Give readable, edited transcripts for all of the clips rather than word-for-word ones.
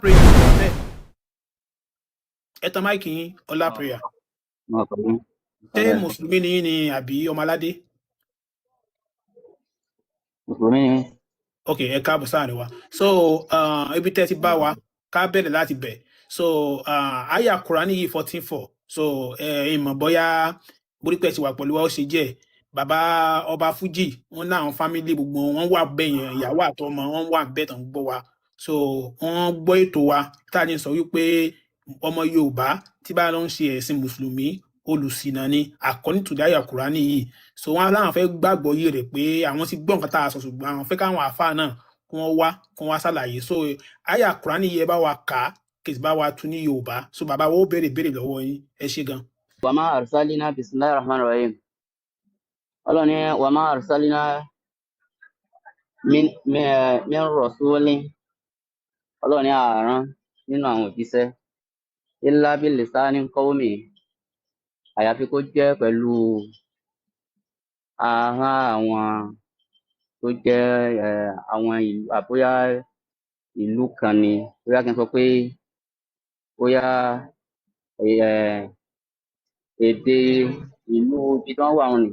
Prayer wà bẹ́ẹ̀. Ẹ tan mic yín, Ọlá Prayer. Wọn pẹ̀lú. Ṣé mùsùlùmí ni yín ni àbí ọmọ aládé? Mùsùlùmí ni mí. Ok, ẹ káàbọ̀ sáàrin wa. So ibi tẹ́ ti bá wa ká bẹ̀rẹ̀ láti bẹ̀. So àyà Kùránì yìí 14:4. So ìmọ̀ bóyá borípẹ́ ti wà pẹ̀lú wa, ó ṣe jẹ́ bàbá ọba Fuji, wọn ní àwọn family gbogbo wọn wà bẹ́ẹ̀ yẹn, ìyàwó àtọmọ wọn wà bẹ́ẹ̀ tán gbọ́ wa. So wọ́n gbọ́ ètò wa tá a ní sọ wípé ọmọ Yorùbá tí bá lọ ń ṣe ẹ̀sìn mùsùlùmí, olùṣìnà ni, according to the àyà Kùránì yìí. So wọn láwọn fẹ́ gbàgbọ́ yé rẹ̀ pé àwọn ti gbọ́ nǹkan tá a sọ, ṣùgbọ́n àwọn fẹ́ káwọn àáfàá náà kí wọ́n wá, kí wọ́n wá ṣàlàyé. So àyà Kùránì yìí, ẹ bá wa kà á, kí ẹ sì bá wa tú ní Yorùbá. So bàbá wa ó béèrè béèrè lọ́wọ́ yín. Ẹ ṣé gan. Wàmá arsalina, bisimilahi rahman rahim. Ọlọ́run ní wàmá arsalina min rasulin. Ọlọ́run ní àárán nínú àwọn òjíṣẹ́ illa bilisani qawmi, àyàfi kó jẹ́ pẹ̀lú ahọ́n àwọn tó jẹ́ àwọn ìlú, àbóyá ìlú kan ni, bóyá kí n sọ pé bóyá èdè ìlú ibi tí wọ́n wà wọn ni.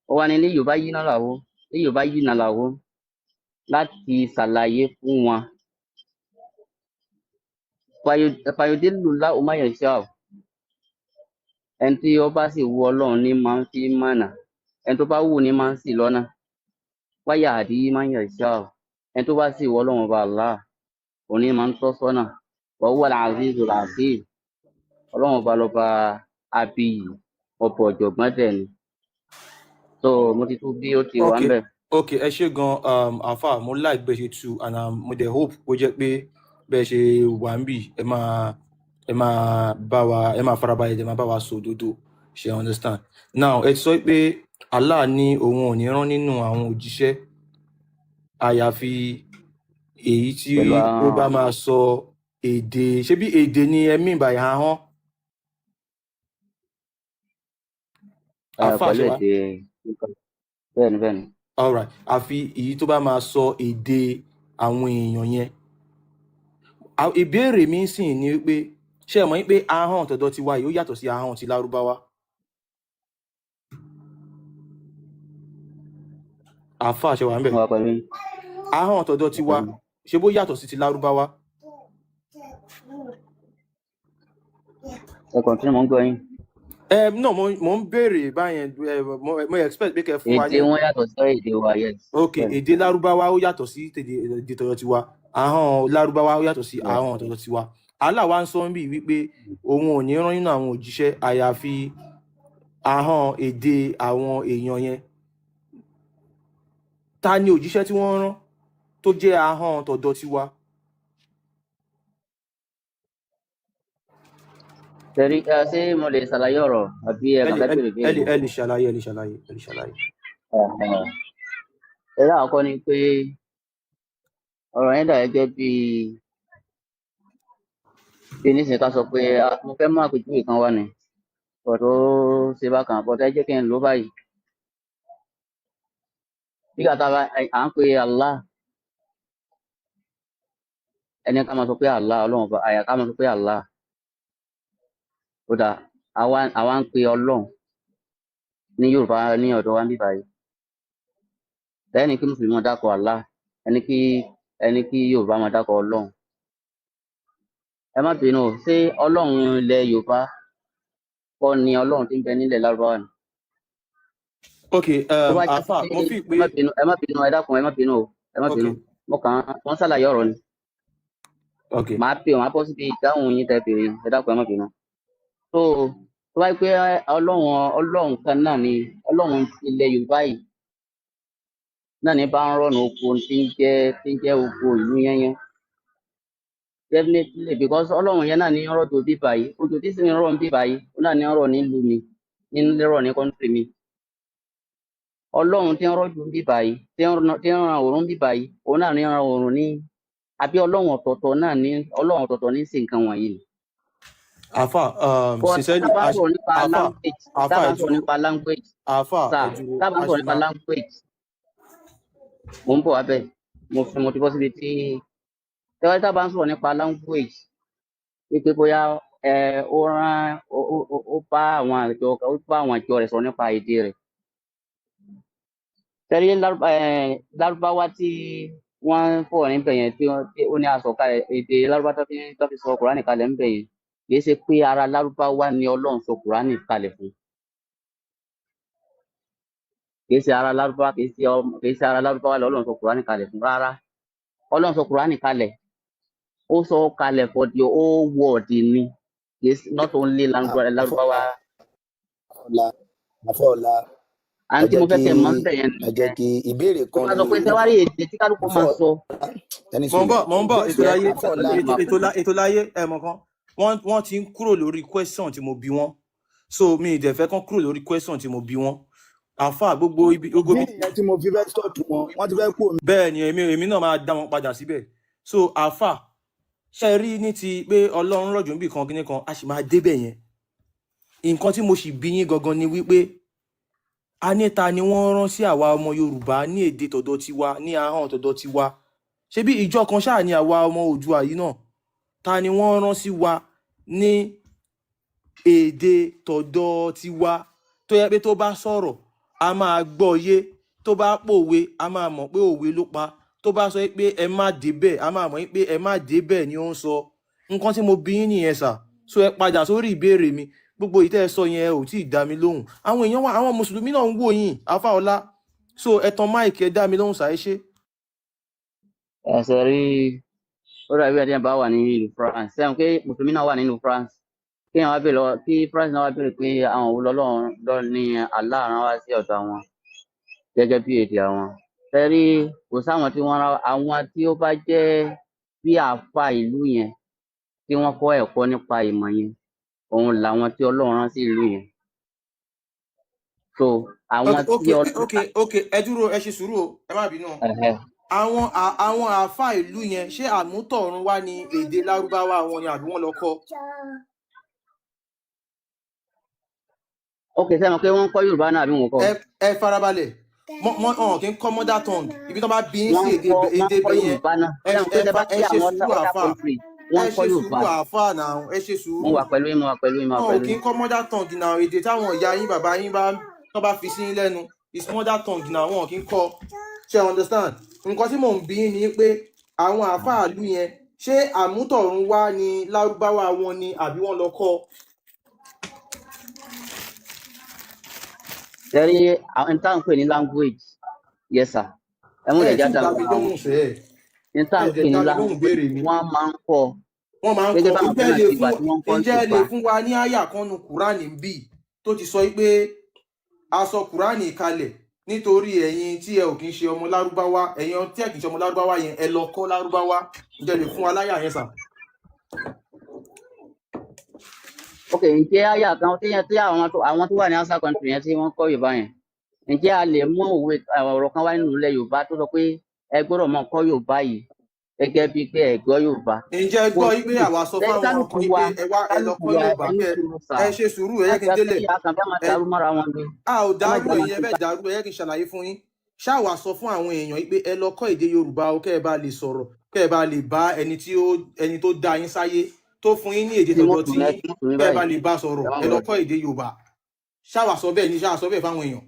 Ó wá ní ní Yorùbá yìí náà làwọ ní Yorùbá yìí náà làwọ láti ṣàlàyé fún wọn. Fàyọdélù láwùmáyẹsà, ẹni tí ó bá sì wù Ọlọ́run ní máa ń fi mọ̀nà, ẹni tó bá wù ní máa ń ṣì lọ́nà. Wáyà àdí máa ń yẹsà, ẹni tó bá sì wù Ọlọ́run ọba Allah òun ní máa ń tọ́ sọ́nà. Wa huwa al-azizul hakim. Ọlọ́run ọba lọ́ba abiyì, ọba ọ̀jọ̀gbọ́n dẹ̀ ni. So mo ti tún bí ó ti wà Ok. ń bẹ̀. Ok, ẹ ṣé gan, àfà. Mo like bẹ́ẹ̀ ṣe tu and mo dẹ̀ hope kó jẹ́ pé bẹ́ẹ̀ ṣe wà ń bì, ẹ máa bá wa, ẹ máa farabalẹ̀, ẹ máa bá wa sọ òdodo. Ṣe understand? Now, ẹ ti sọ pé Allah ní òun ò ní rán nínú àwọn òjíṣẹ́ àyàfi èyí tí pẹ̀lú ó bá àwọn máa sọ èdè. Ṣé bí èdè ni ẹ mean by ahọ́n? Àfà, pẹ̀lú ṣe wá èdè. Bẹ́ẹ̀ni, bẹ́ẹ̀ni. Alright, àfi èyí tó bá máa sọ èdè àwọn èèyàn yẹn. Ìbéèrè mi sì ni wípé, ṣé ẹ mọ̀ wípé ahọ́n tọ̀dọ̀ tiwa yìí ó yàtọ̀ sí ahọ́n ti Lárúbáwá? Àfà, ṣe wà ń bẹ̀? Mo wà pẹ̀lú yín. Ahọ́n tọ̀dọ̀ Wà tiwa, pẹ̀lú yín. ṣé bó yàtọ̀ sí ti Lárúbáwá? Ẹ kọ̀ntínú, mo ń gbọ́ yín. Ẹ no, mo ń béèrè báyẹn. Ẹ mo expect pé kẹ́ fún wa Èdè ní wọn yàtọ̀ sí èdè wa, yes. Ok. Bẹ́ẹ̀ni. Èdè Lárúbáwá ó yàtọ̀ sí èdè tọ̀dọ̀ tiwa. Ahọ́n Lárúbáwá ó yàtọ̀ sí Yes. ahọ́n tọ̀dọ̀ tiwa. Allah wa ń sọ níbí wípé òun ò ní rán nínú àwọn òjíṣẹ́ àyàfi ahọ́n èdè àwọn èèyàn yẹn. Ta ni òjíṣẹ́ tí wọ́n rán tó jẹ́ ahọ́n tọ̀dọ̀ tiwa? Tẹ̀rí ẹ, ṣé mo lè ṣàlàyé ọ̀rọ̀ àbí ẹ Ẹ kàn lè fẹ́ ẹ béèrè lè béèrè ni? Ẹ lè ṣàlàyé, ẹ lè ṣàlàyé, ẹ lè ṣàlàyé. Ẹ̀rọ àkọ́kọ́ ni pé ọ̀rọ̀ yẹn dà gẹ́gẹ́ bí nísìnyí ká sọ pé mo fẹ́ mú àpèjúwe kan wá ni, but ó ṣe bákan, but ẹ jẹ́ kí n lò ó báyìí. Nígbà tá a bá à ń pe Allah, ẹni ká máa sọ pé Allah, Ọlọ́run ọba, àyà ká máa sọ pé Allah. Ó dà, àwa ń pe Ọlọ́run ní Yorùbá ní ọ̀dọ̀ wa ń bí báyìí. Lẹ́yìn kí Mùsùlùmí máa dákọ̀ Allah, ẹni kí Yorùbá máa dákọ̀ Ọlọ́run. Ẹ má bínú o, ṣé Ọlọ́run ilẹ̀ Yorùbá kọ́ ni Ọlọ́run tí ń bẹ nílẹ̀ Lárúbáwá ni? Ok. Tó bá jẹ́ Àfà, pé mo fi ẹ pé má bínú, ẹ má bínú, ẹ dákun, ẹ má bínú o, ẹ má ok bínú. Mo kàn wọ́n ṣàlàyé ọ̀rọ̀ ni. Ok. Màá pè, màá bọ́ síbi ìdáhùn yín tẹ́ béèrè. Ẹ dákun, ẹ má bínú. So tó bá jẹ́ pé Ọlọ́run kan náà ni Ọlọ́run ilẹ̀ Yorùbá yìí náà ní bá ń rọ̀nà oko tí ń jẹ́ oko ìlú yẹnyẹn, definitely, because Ọlọ́run yẹn náà ní rọ̀jò bíbà yìí, òjò tí sì ń rọ̀ bíbà yìí, ó náà ní rọ̀ nílùú mi, ní rọ̀ ní country mi. Ọlọ́run tí ń rọ̀jò bíbà yìí, tí ń ran òòrùn bíbà yìí, òun náà ní ran òòrùn ní, àbí Ọlọ́run ọ̀tọ̀ọ̀tọ̀ náà ní, Ọlọ́run ọ̀tọ̀ọ̀tọ̀ ní sí nǹkan wọ̀nyí ni? Àfà, But sincerely, tá bá sọ̀rọ̀ nípa àfà, language, àfà, tá ẹ bá sọ̀rọ̀ dúró. nípa language, Àfà, ẹ sir, dúró. tá bá A sọ̀rọ̀ ṣì nípa máa language, mò ń bọ̀ wá bẹ̀. Mo ti bọ́ síbi tí Tẹ́wọ́n tá a bá ń sọ̀rọ̀ nípa language, wípé bóyá ẹ ó rán ó ó ó ó bá àwọn àjọ, ó bá àwọn àjọ rẹ̀ sọ̀rọ̀ nípa èdè rẹ̀. Tẹ́rí Lárúbáwá tí wọ́n ń fọ̀ níbẹ̀ yẹn, tí ó ní aṣọ kalẹ̀ èdè Lárúbáwá tó fi sọ Kùránì kalẹ̀ níbẹ̀ yẹn, kì í ṣe pé ara Lárúbáwá ni Ọlọ́run sọ Kùránì kalẹ̀ fún. Kì í ṣe ara Lárúbáwá, kì í ṣe ọmọ, kì í ṣe ara Lárúbáwá lọ́lọ́run sọ Kùránì kalẹ̀ fún rárá. Ọlọ́run sọ Kùránì kalẹ̀, ó sọ kalẹ̀ for the whole world ni, kì í ṣe not only Lárúbáwá. Àfọlá, Àfọlá, ẹ Àǹtí jẹ́ mo fẹ́ kí kẹ́ ẹ mọ̀ níbẹ̀ yẹn ẹ jẹ́ nìyẹn. kí ìbéèrè Tó kan bá sọ ni pé sẹ́wárí èdè tí kálukú máa Àfọlá, sọ. ẹni Mò ń sùúrù. bọ̀, mò ń bọ̀. Ètò Yes, láyé, Àfọlá, mo ètò wà ètò pẹ̀lú. Ètò láyé, ẹ mọ̀ kan, wọ́n ti ń kúrò lórí question tí mo bi wọ́n, so mi ì dẹ̀ fẹ́ kán kúrò lórí question tí mo bi wọ́n. Àáfà, gbogbo ibi, gbogbo Bí ibi. nìyẹn tí mo fi fẹ́ stop wọn, wọ́n ti fẹ́ kú omi. Bẹ́ẹ̀ ni, èmi náà máa dá wọn padà síbẹ̀. So àáfà, ṣe rí ní ti pé Ọlọ́run rọ̀jò níbì kan, kíní kan, a sì máa débẹ̀ yẹn. Nǹkan tí mo sì bí yín gangan ni wípé a ní ta ni wọ́n rán sí àwa ọmọ Yorùbá ní èdè tọ̀dọ̀ tiwa, ní ahọ́n tọ̀dọ̀ tiwa? Ṣebí ìjọ kan ṣáà ni àwa ọmọ Oòduà yìí náà. Ta ni wọ́n rán sí wa ní èdè tọ̀dọ̀ tiwa tó yẹ pé tó bá sọ̀rọ̀, a máa gbọ́ yé, tó bá pòwe, a máa mọ̀ pé òwe ló pa, tó bá sọ pé ẹ má débẹ̀, a máa mọ̀ pé ẹ má débẹ̀ ni ó ń sọ? Nǹkan tí mo bí yín nìyẹn sà. So ẹ padà sórí ìbéèrè mi. Gbogbo ìtẹ́ ẹ sọ yẹn ò tí ì dá mi lóhùn. Àwọn èèyàn wa, àwọn mùsùlùmí náà ń wò yín, Afa Ọlá. So ẹ tan mic, ẹ dá mi lóhùn sà, ẹ ṣé. Ẹsẹ̀ rí, ó dàbí ẹni bá wà ní ìlú France, sẹ́wọ̀n pé mùsùlùmí náà wà nínú France, kí wọ́n wá bèèrè lọ kí France náà wá bèèrè pé àwọn òun lọ́lọ́run lọ ní Allah rán wá sí ọ̀dọ̀ àwọn gẹ́gẹ́ bí èdè àwọn. Tẹ́rí kò sáwọn tí wọ́n rán, àwọn tí ó bá jẹ́ bí àáfà ìlú yẹn tí wọ́n kọ́ ẹ̀kọ́ nípa ìmọ̀ yẹn, òun làwọn tí Ọlọ́run rán sí ìlú yẹn. So àwọn Ok. tí Ọlọ́run Ok, ẹ dúró, ẹ ṣe sùúrù o, ẹ má bínú o. Ẹ̀hẹ́. Àwọn àáfà ìlú yẹn, ṣé àmútọ̀run wá ní èdè Lárúbáwá wọn ni, àbí wọ́n lọ kọ́? Ok, sẹ́wọ̀n pé wọ́n ń kọ́ Yorùbá náà, àbí wọn kọ́? Ẹ farabalẹ̀. Mọ ọ̀hún kì í kọ́ mother tongue. Ibi tó bá bí yín sí, Wọ́n ń èdè kọ́, wọ́n ń èdè kọ́ ibẹ̀ yẹn. Yorùbá náà. Ẹ Sẹ́wọ̀n pé ẹ tẹ fa bá ẹ sí ṣe àwọn sùúrù, other àáfà. country, Ẹ wọ́n ń kọ́ ṣe Yorùbá. sùúrù, àáfà náà, ẹ ṣe Mo sùúrù. wà pẹ̀lú yín, mo wà pẹ̀lú yín, mo wà Wọn ò pẹ̀lú kì í yín. kọ́ mother tongue náà. Èdè táwọn ìyá yín, bàbá yín bá tó bá fi sí yín lẹ́nu is mother tongue náà, wọn ò kì í kọ́. Ṣe understand? Nǹkan tí mò ń bí yín ni pé àwọn àáfàá ìlú yẹn, ṣé àmútọ̀run wá ní Lárúbáwá wọn ni, àbí wọ́n lọ kọ́? Tẹ́rí àwọn n tá à ń pè ní language, yes sir, ẹ mú Ẹ lè tí já ì dá dàrú mi ra wọn. lóhùn sẹ́ ẹ̀. N tá à Ẹ ń dẹ̀ pè ní dá mi lóhùn language, béèrè mi. wọ́n máa ń kọ́ Wọ́n máa ń gẹ́gẹ́ kọ́. báwọn Ǹjẹ́ kan ẹ náà lè ti gbà fún tí wọ́n ń kọ́ ǹjẹ́ ẹ lè Yorùbá. fún wa ní àyà kan nu Kùránì bí tó ti sọ pé a sọ Kùránì kalẹ̀ nítorí ẹ̀yin tí ẹ ò kì í ṣe ọmọ Lárúbáwá, ẹ̀yin tí ẹ kì í ṣe ọmọ Lárúbáwá yẹn, ẹ lọ kọ́ Lárúbáwá? Ǹjẹ́ ẹ lè fún wa láyà yẹn sà? Ok, ǹjẹ́ àyà kan tí tí àwọn tó wà ní outside country yẹn tí wọ́n kọ́ Yorùbá yẹn, ǹjẹ́ a lè mú òwe ọ̀rọ̀ kan wá nínú ilẹ̀ Yorùbá tó sọ pé ẹ gbọ́dọ̀ máa kọ́ Yorùbá yìí gẹ́gẹ́ bíi pé ẹ gbọ́ Yorùbá? Ǹjẹ́ ẹ Kò gbọ́ sí. pé àwa sọ Lẹ́yìn fáwọn kálukú kan wa, pé ẹ wá, ẹ lọ kálukú kọ́ wa, Yorùbá ẹni kẹ sùúrù sà. ẹ ṣe sùúrù, ẹ jẹ́ kí n Láti délẹ̀. àti àkànfẹ́ máa Ẹ dàrú mọ́ra wọn ni. A ò Ẹ má dàrú, jà máa ẹ̀yin ẹ ti fẹ́ dàrú. Ẹ jẹ́ kí n ṣàlàyé fún yín. Ṣáà wá sọ fún àwọn èèyàn yìí pé ẹ lọ kọ́ èdè Yorùbá o, kẹ́ ẹ bá lè sọ̀rọ̀, kẹ́ ẹ bá lè bá ẹni tí ó ẹni tó dá yín sáyé, tó fún yín ní èdè tí tọ̀dọ̀ mùsùlùmí tí ẹ yín, tí mùsùlùmí kẹ́ ẹ bá báyìí lè bá sọ̀rọ̀, ẹ má ẹ lọ wọlé. kọ́ èdè Yorùbá. Ṣáà wá sọ bẹ́ẹ̀ ni? Ṣáà sọ bẹ́ẹ̀ fáwọn èèyàn?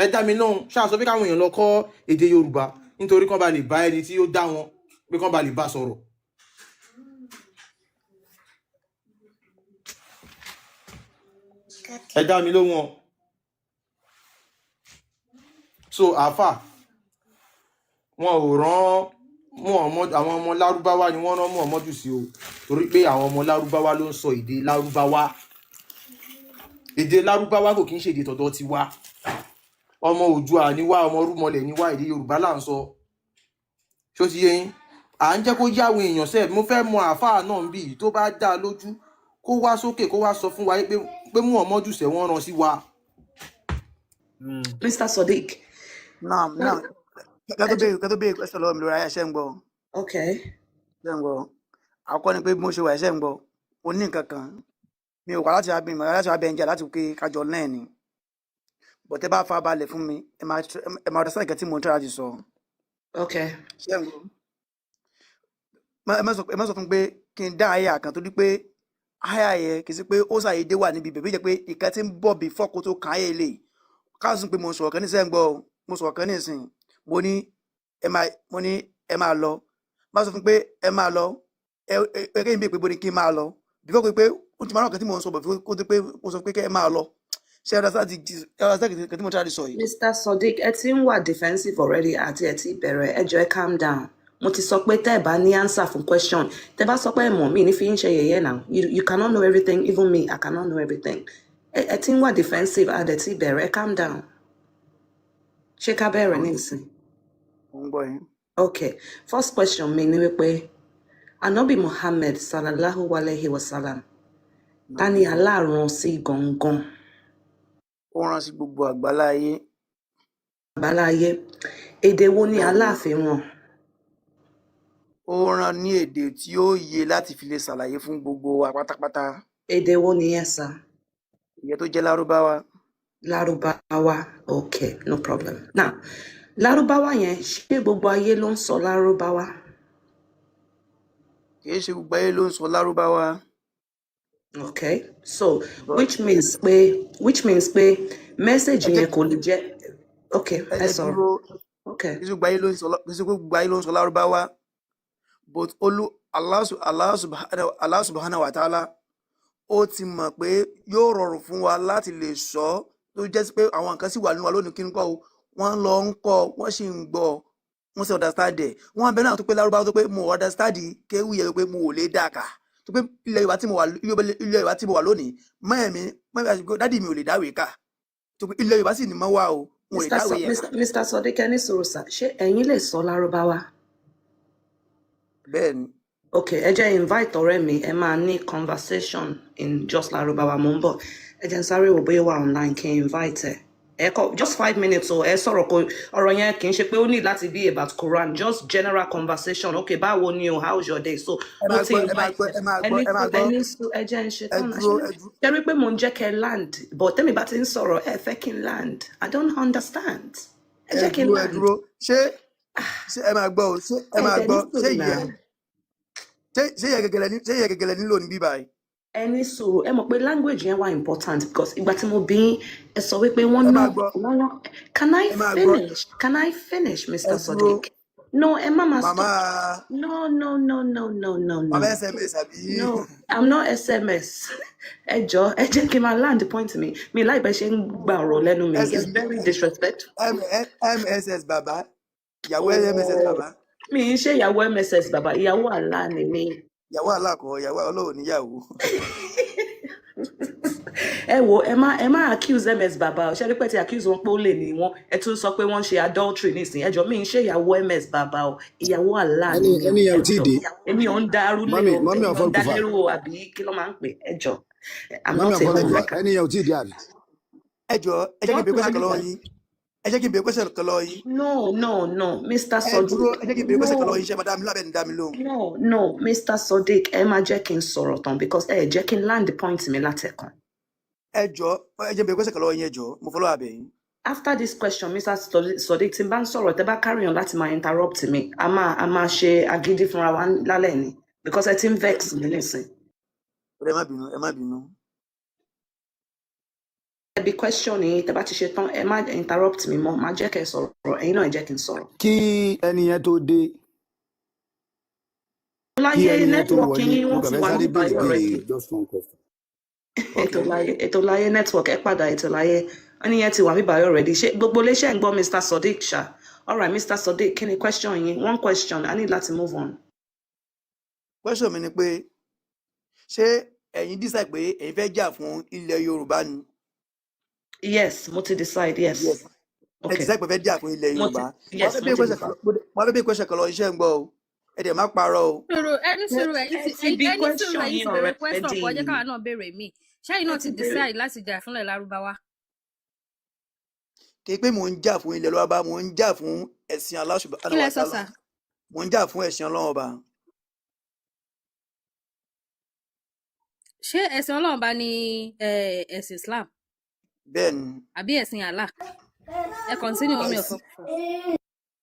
Ẹ dá mi lóhùn. Ṣáà sọ pé káwọn èèyàn lọ kọ́ èdè Yorùbá nítorí kán bá lè bá ẹni tí ó dá wọn, pé kán bá lè bá sọ̀rọ̀? Ẹ dá mi lóhùn o. So àáfà, wọn ò rán Muhammad, àwọn ọmọ Lárúbáwá ni wọ́n rán Muhammadu sí o, torí pé àwọn ọmọ Lárúbáwá ló ń sọ èdè Lárúbáwá. Èdè Lárúbáwá kò kí ń ṣe èdè tọ̀dọ̀ tiwa. Ọmọ Oòduà ni wá, ọmọ rúmọlẹ̀ ni wá, èdè Yorùbá là ń sọ. Ṣó ti yé yín? À ń jẹ́ kó yá àwọn èèyàn sẹ́ẹ̀. Mo fẹ́ mọ àáfàá náà ń bì í tó bá dá a lójú, kó wá sókè, kó wá sọ fún wa pé Muhammadu sẹ̀ wọ́n rán sí wa. Mr. Sodiq. Naam, naam. Kẹ́ tó béèrè question lọ́wọ́ mi lórí ayé, ṣẹ́ ń gbọ́? Okay. Ṣẹ́ ń gbọ́? Àkọ́kọ́ ni pé bí mo ṣe wà, ṣẹ́ ń gbọ́? Mo ní nǹkan kan. Mi ò wá láti wá bí mi, láti wá bẹ́ẹ̀ ń jà láti pé kájọ náà ni. But tẹ́ bá fa balẹ̀ fún mi, ẹ máa understand nǹkan tí mo ń try láti sọ. Okay. Ṣé ń gbọ́? Ẹ má sọ fún mi pé kí n dá àyà kan, torí pé àyà yẹn kì í ṣe pé ó ṣàyédé wà níbi bẹ̀bí, jẹ́ pé ìkan tí ń bọ̀ before kó tó kàn áyà ilé káàsùn pé mo sọ̀rọ̀ kan nísìnyí, gbọ́ o, mo sọ̀rọ̀ kan nísìnyí, mo ní ẹ máa lọ. Má sọ fún pé ẹ máa lọ, ẹ kéyìn bí pé bo ni kí n máa lọ before pé ó ti máa rán kan tí mo ń sọ bọ̀ before kó tó pé mo sọ pé kẹ́ ẹ máa lọ. Ṣé ẹ understand nǹkan tí mo try to sọ yìí? Mr. Sodiq, ẹ ti ń wà defensive already àti ẹ ti bẹ̀rẹ̀. Ẹ jọ̀ọ́, ẹ calm down. Mo ti sọ pé tẹ́ ẹ bá ní answer fún question, tẹ́ bá sọ pé ẹ mọ̀ mí ní fi ń ṣe yẹ̀yẹ́ now. You cannot know everything, even me, I cannot know everything. Ẹ ti ń wà defensive àti ẹ ti bẹ̀rẹ̀. Ẹ calm down. Ṣé ká bẹ̀rẹ̀ nísìn? Mo ń gbọ́ yín. Okay, first question mi ni wípé Anabi Muhammad sallallahu alayhi wa sallam, ta ni Allah rán sí gangan? Ó rán sí gbogbo àgbálá ayé. Àbáláyé. Èdè wo ni Bẹ́ẹ̀ ni. Allah fi rán? Ó rán ní èdè tí ó yé láti fi lè ṣàlàyé fún gbogbo wa pátápátá. Èdè wo nìyẹn, sir? Ìyẹn tó jẹ́ Lárúbáwá. Lárúbáwá. Okay, no problem. Now, Lárúbáwá yẹn, ṣé gbogbo ayé ló ń sọ Lárúbáwá? Kì í ṣe gbogbo ayé ló ń sọ Lárúbáwá. Okay, so But which means pé message ẹ jẹ́ yẹn kò lè jẹ́, okay, ẹ ẹ ẹ sọ̀rọ̀. dúró. Okay. Kì í ṣe gbogbo ayé ló ń sọ Lárúbáwá, but olú Allah subhanahu wa ta'ala, ó ti mọ̀ pé yóò rọrùn fún wa láti lè sọ ọ́, tó jẹ́ sí pé àwọn nǹkan sì wà nínú wa lónìí, kí n kọ́ o, wọ́n lọ ń kọ́, wọ́n sì ń gbọ́, wọ́n sì understand ẹ̀. Wọ́n bẹ náà tó pé Lárúbáwá, tó pé mo understand kéwì yẹn, tó pé mo ò lè dà kà, tó pé ilẹ̀ Yorùbá tí mo wà lónìí, mọ́ẹ̀mí àti daddy mi ò lè dáwèé kà, tó pé ilẹ̀ Yorùbá sì ní mọ́ wá o, mo ò lè Mr. dáwèé yẹn kà. Mr. Sodiq, ẹ ní sùúrù sir, ṣé ẹ̀yin lè sọ Lárúbáwá? Bẹ́ẹ̀ ni. Okay, ẹ jẹ́ invite ọ̀rẹ́ mi, ẹ máa ní conversation in just Lárúbáwá. Mo ń bọ̀. Ẹ jẹ́ n sáré wò bóyá ó wà online kí n invite ẹ. Ẹ kọ just 5 minutes o, ẹ sọ̀rọ̀, kò ọ̀rọ̀ yẹn kì í ṣe pé ó ní láti be about Quran, just general conversation. Okay, báwo ni o, how's your day? So Ẹ mo máa ti gbọ́, ẹ máa invite gbọ́, ẹ. ẹ máa Ẹ gbọ́, ní ẹ máa sùúrù, ẹ gbọ́. ní sùúrù, ẹ jẹ́ n ṣe Ẹ tán náà. dúró, ẹ dúró. Ṣe rí pé mò ń jẹ́ kẹ́ land, but tẹ́mi bá ti ń sọ̀rọ̀, ẹ fẹ́ kí n land. I don't understand. Ẹ Ẹ jẹ́ kí n dúró, ẹ land. dúró. Ṣé ẹ máa gbọ́ o, ṣé ẹ Ẹ máa dẹ̀ ní gbọ́, ṣé sùúrù ìyẹn náà. ṣé ìyẹn gẹ́gẹ́lẹ́ nílò ní bíbá yìí? Ẹ ní sùúrù. Ẹ mọ̀ pé language yẹn wà important because ìgbà tí mo bí yín, ẹ sọ wípé wọ́n Ẹ ná máa gbọ́. wọ́n ná. Can I Ẹ máa gbọ́. finish? Can I finish, Ẹ Mr. dúró. Sodiq? No, ẹ má máa Màmá stop. No, no, no, no, no, no, màmá no. SMS àbí? No, I'm not SMS. Ẹ jọ̀ọ́, ẹ jẹ́ kí n máa land point mi. Mi láìpẹ́ ṣe ń gba ọ̀rọ̀ lẹ́nu mi. It's very disrespectful. MSS bàbá, ìyàwó MSS bàbá. Mi ń ṣe ìyàwó MSS bàbá, ìyàwó Allah ni mi. Ìyàwó aláàkọ, ìyàwó Ọlọ́run níyàwó. Ẹ wo, ẹ má accuse MS bàbá o. Ṣe rí pé ti accuse wọn pé ó lè ní wọn, ẹ tún sọ pé wọ́n ń ṣe adultery nísìnyí. Ẹ jọ̀ọ́, mi ń ṣe ìyàwó MS bàbá o, ìyàwó Allah ni Ẹni mi o. ẹni yẹn Ẹ ò tí ì jọ̀ọ́, dé. èmi ò ń darúlé Mummy o, mummy èmi ò ń Afọlùkùfà. dalérú o, àbí kí ló máa ń pè? Ẹ jọ̀ọ́, I'm Mummy not a Afọlùkùfà, homewrecker. ẹni yẹn ò tí ì dé àbí? Ẹ jọ̀ọ́, ẹ jẹ́ kí n Wọ́n béèrè pè wá question kan lọ́wọ́ nígbà. yín. Ẹ jẹ́ kí n béèrè question kan lọ́wọ́ yín. No, no, no, Mr. Ẹ dúró, Sodiq. ẹ jẹ́ kí n béèrè question kan No. lọ́wọ́ yín. Ṣé máa dá mi lóhùn, abẹ́ ní dá mi lóhùn? No, no, Mr. Sodiq, ẹ máa jẹ́ kí n sọ̀rọ̀ tán because ẹ jẹ́ kí n land point mi látẹ̀kan. Ẹ jọ̀ọ́, ẹ jẹ́ n béèrè question kan lọ́wọ́ yín, ẹ jọ̀ọ́, mo fọlọ́ abẹ yín. After this question, Mr. Sodiq, tí n bá ń sọ̀rọ̀, tẹ́ bá carry on láti máa interrupt mi, a máa ṣe agídí fúnra wa lálẹ́ ni because ẹ ti ń vex mi nísìn. Ẹ má bínú, ẹ má bínú. Ẹ bí question yín, tẹ́ bá ti ṣe tán, ẹ má interrupt mi mọ́, má jẹ́ kẹ́ ẹ sọ̀rọ̀, ẹ̀yin náà ẹ jẹ́ kí n sọ̀rọ̀. Kí ẹni yẹn tó dé, kí Láyé ẹni yẹn tó network wọlé, yín, mo wọ́n kàn ti fẹ́ wà sáré ní béèrè ìbáyọ̀ béèrè already. just one question. Ètò Okay. láyé, ètò láyé network, ẹ padà ètò láyé, ẹni yẹn ti wà mí báyọ̀ already. Ṣé gbogbo iléeṣẹ́ ń gbọ́ Mr. Sodiq ṣá? Alright, Mr. Sodiq, kí ni question yín? One question, I need láti move on. Question mi ni pé ṣé ẹ̀yin decide pé ẹ̀yin fẹ́ jà fún ilẹ̀ Yorùbá ni? Yes, mo ti decide, yes. Yes. Ẹ Okay. decide pé ẹ fẹ́ jà fún ilẹ̀ Mo ti Yorùbá. Mo wá yes, fẹ́ mo béèrè ti question decide. kan, mo wá fẹ́ béèrè question kan lọ́wọ́ iṣẹ́ ń gbọ́ o. Ẹ dẹ̀ má parọ́ o. Sùúrù, ẹni Ẹ sùúrù, ẹ̀yin ẹ ti ti bí ẹni sùúrù, question ẹ̀yin yín ti béèrè question already. kọ, ẹ jẹ́ káwa náà béèrè míì. Ṣẹ́yìn Ẹ náà ti ti béèrè. decide láti jà fúnlẹ̀ Lárúbáwá? Kì í pé mò ń jà fún ilẹ̀ Lárúbáwá, mò ń jà fún ẹ̀sìn Allah Kí subhanahu lẹ wa sọ ta'ala. sà? Mò ń jà fún ẹ̀sìn Ọlọ́run ọba. Ṣé ẹ̀sìn Ọlọ́run bá ní ẹ̀sìn Islam Bẹ́ẹ̀ ni. àbí ẹ̀sìn Allah? Ẹ continue, wọn mi ò Ẹ̀sìn fọ.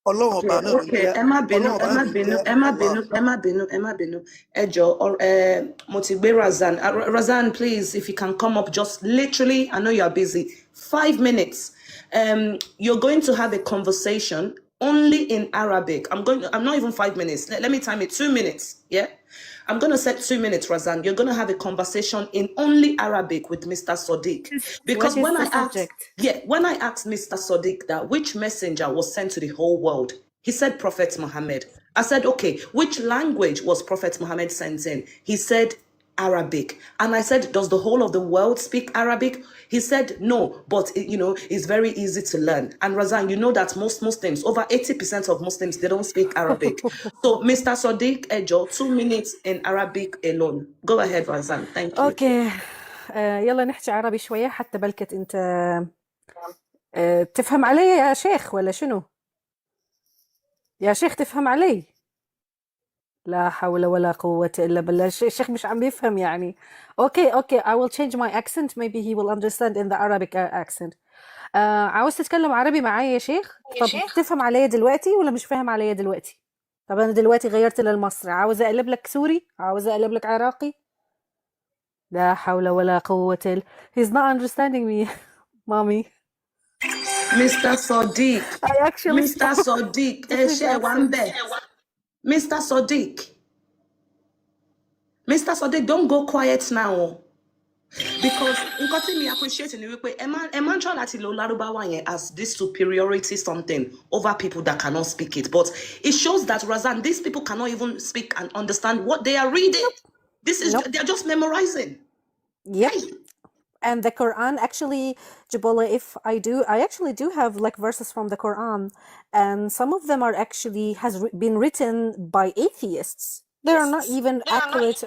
Ọlọ́run ọba Okay, náà ló ń okay, jẹ́, ẹ má bínú, Ọlọ́run ọba ẹ náà má ló ń bínú, jẹ́ ẹ má Allah. bínú, ẹ má bínú, ẹ má bínú. Ẹ jọ̀ọ́, ẹ mo ti gbé Razan. Razan, please, if you can come up, just literally, I know you are busy. 5 minutes. You're going to have a conversation only in Arabic. I'm not even 5 minutes. Let me time it 2 minutes. Yeah. I'm going to set 2 minutes, Razan. You're going to have a conversation in only Arabic with Mr. Sodiq. Because What is when the I asked, subject? yeah, when I asked Mr. Sodiq that which messenger was sent to the whole world, he said Prophet Muhammad. I said, okay, which language was Prophet Muhammad sent in? He said Arabic. And I said, does the whole of the world speak Arabic? He said, no, but it's very easy to learn. And Razan, you know that most Muslims, over 80% of Muslims, they don't speak Arabic. So Mr. Sodiq Ejo, 2 minutes in Arabic alone. Go ahead, Razan. Thank you. Okay، يلا نحكي عربي شوية حتى بلكت انت تفهم علي يا شيخ ولا شنو؟ يا شيخ تفهم علي؟ لا حول ولا قوة إلا بالله، الشيخ مش عم بيفهم يعني. Okay, I will change my accent, maybe he will understand in the Arabic accent. عاوز تتكلم عربي معايا يا شيخ؟ طب تفهم عليا دلوقتي ولا مش فاهم عليا دلوقتي؟ طب أنا دلوقتي غيرت للمصري، عاوز أقلب لك سوري؟ عاوز أقلب لك عراقي؟ لا حول ولا قوة إلا. He's not understanding me, mommy. Mr. Sodiq, I actually Mr. spoke Sodiq, ẹ different ṣé ẹ wà ń accents. bẹ̀. Mr. Sodiq, Mr. Sodiq, don't go quiet now. Because nǹkan tí mi appreciate ni wípé ẹ máa ń try láti lo Lárúbáwá yẹn as this superiority something over people that cannot speak it. But it shows that, Razan, these people cannot even speak and understand what they are reading. This is Nope. They are just memorizing. Yep. Hey. And the Quran, actually, Jibola, if I do, I actually do have like verses from the Quran, and some of them are actually has been written by atheists. They are not even accurate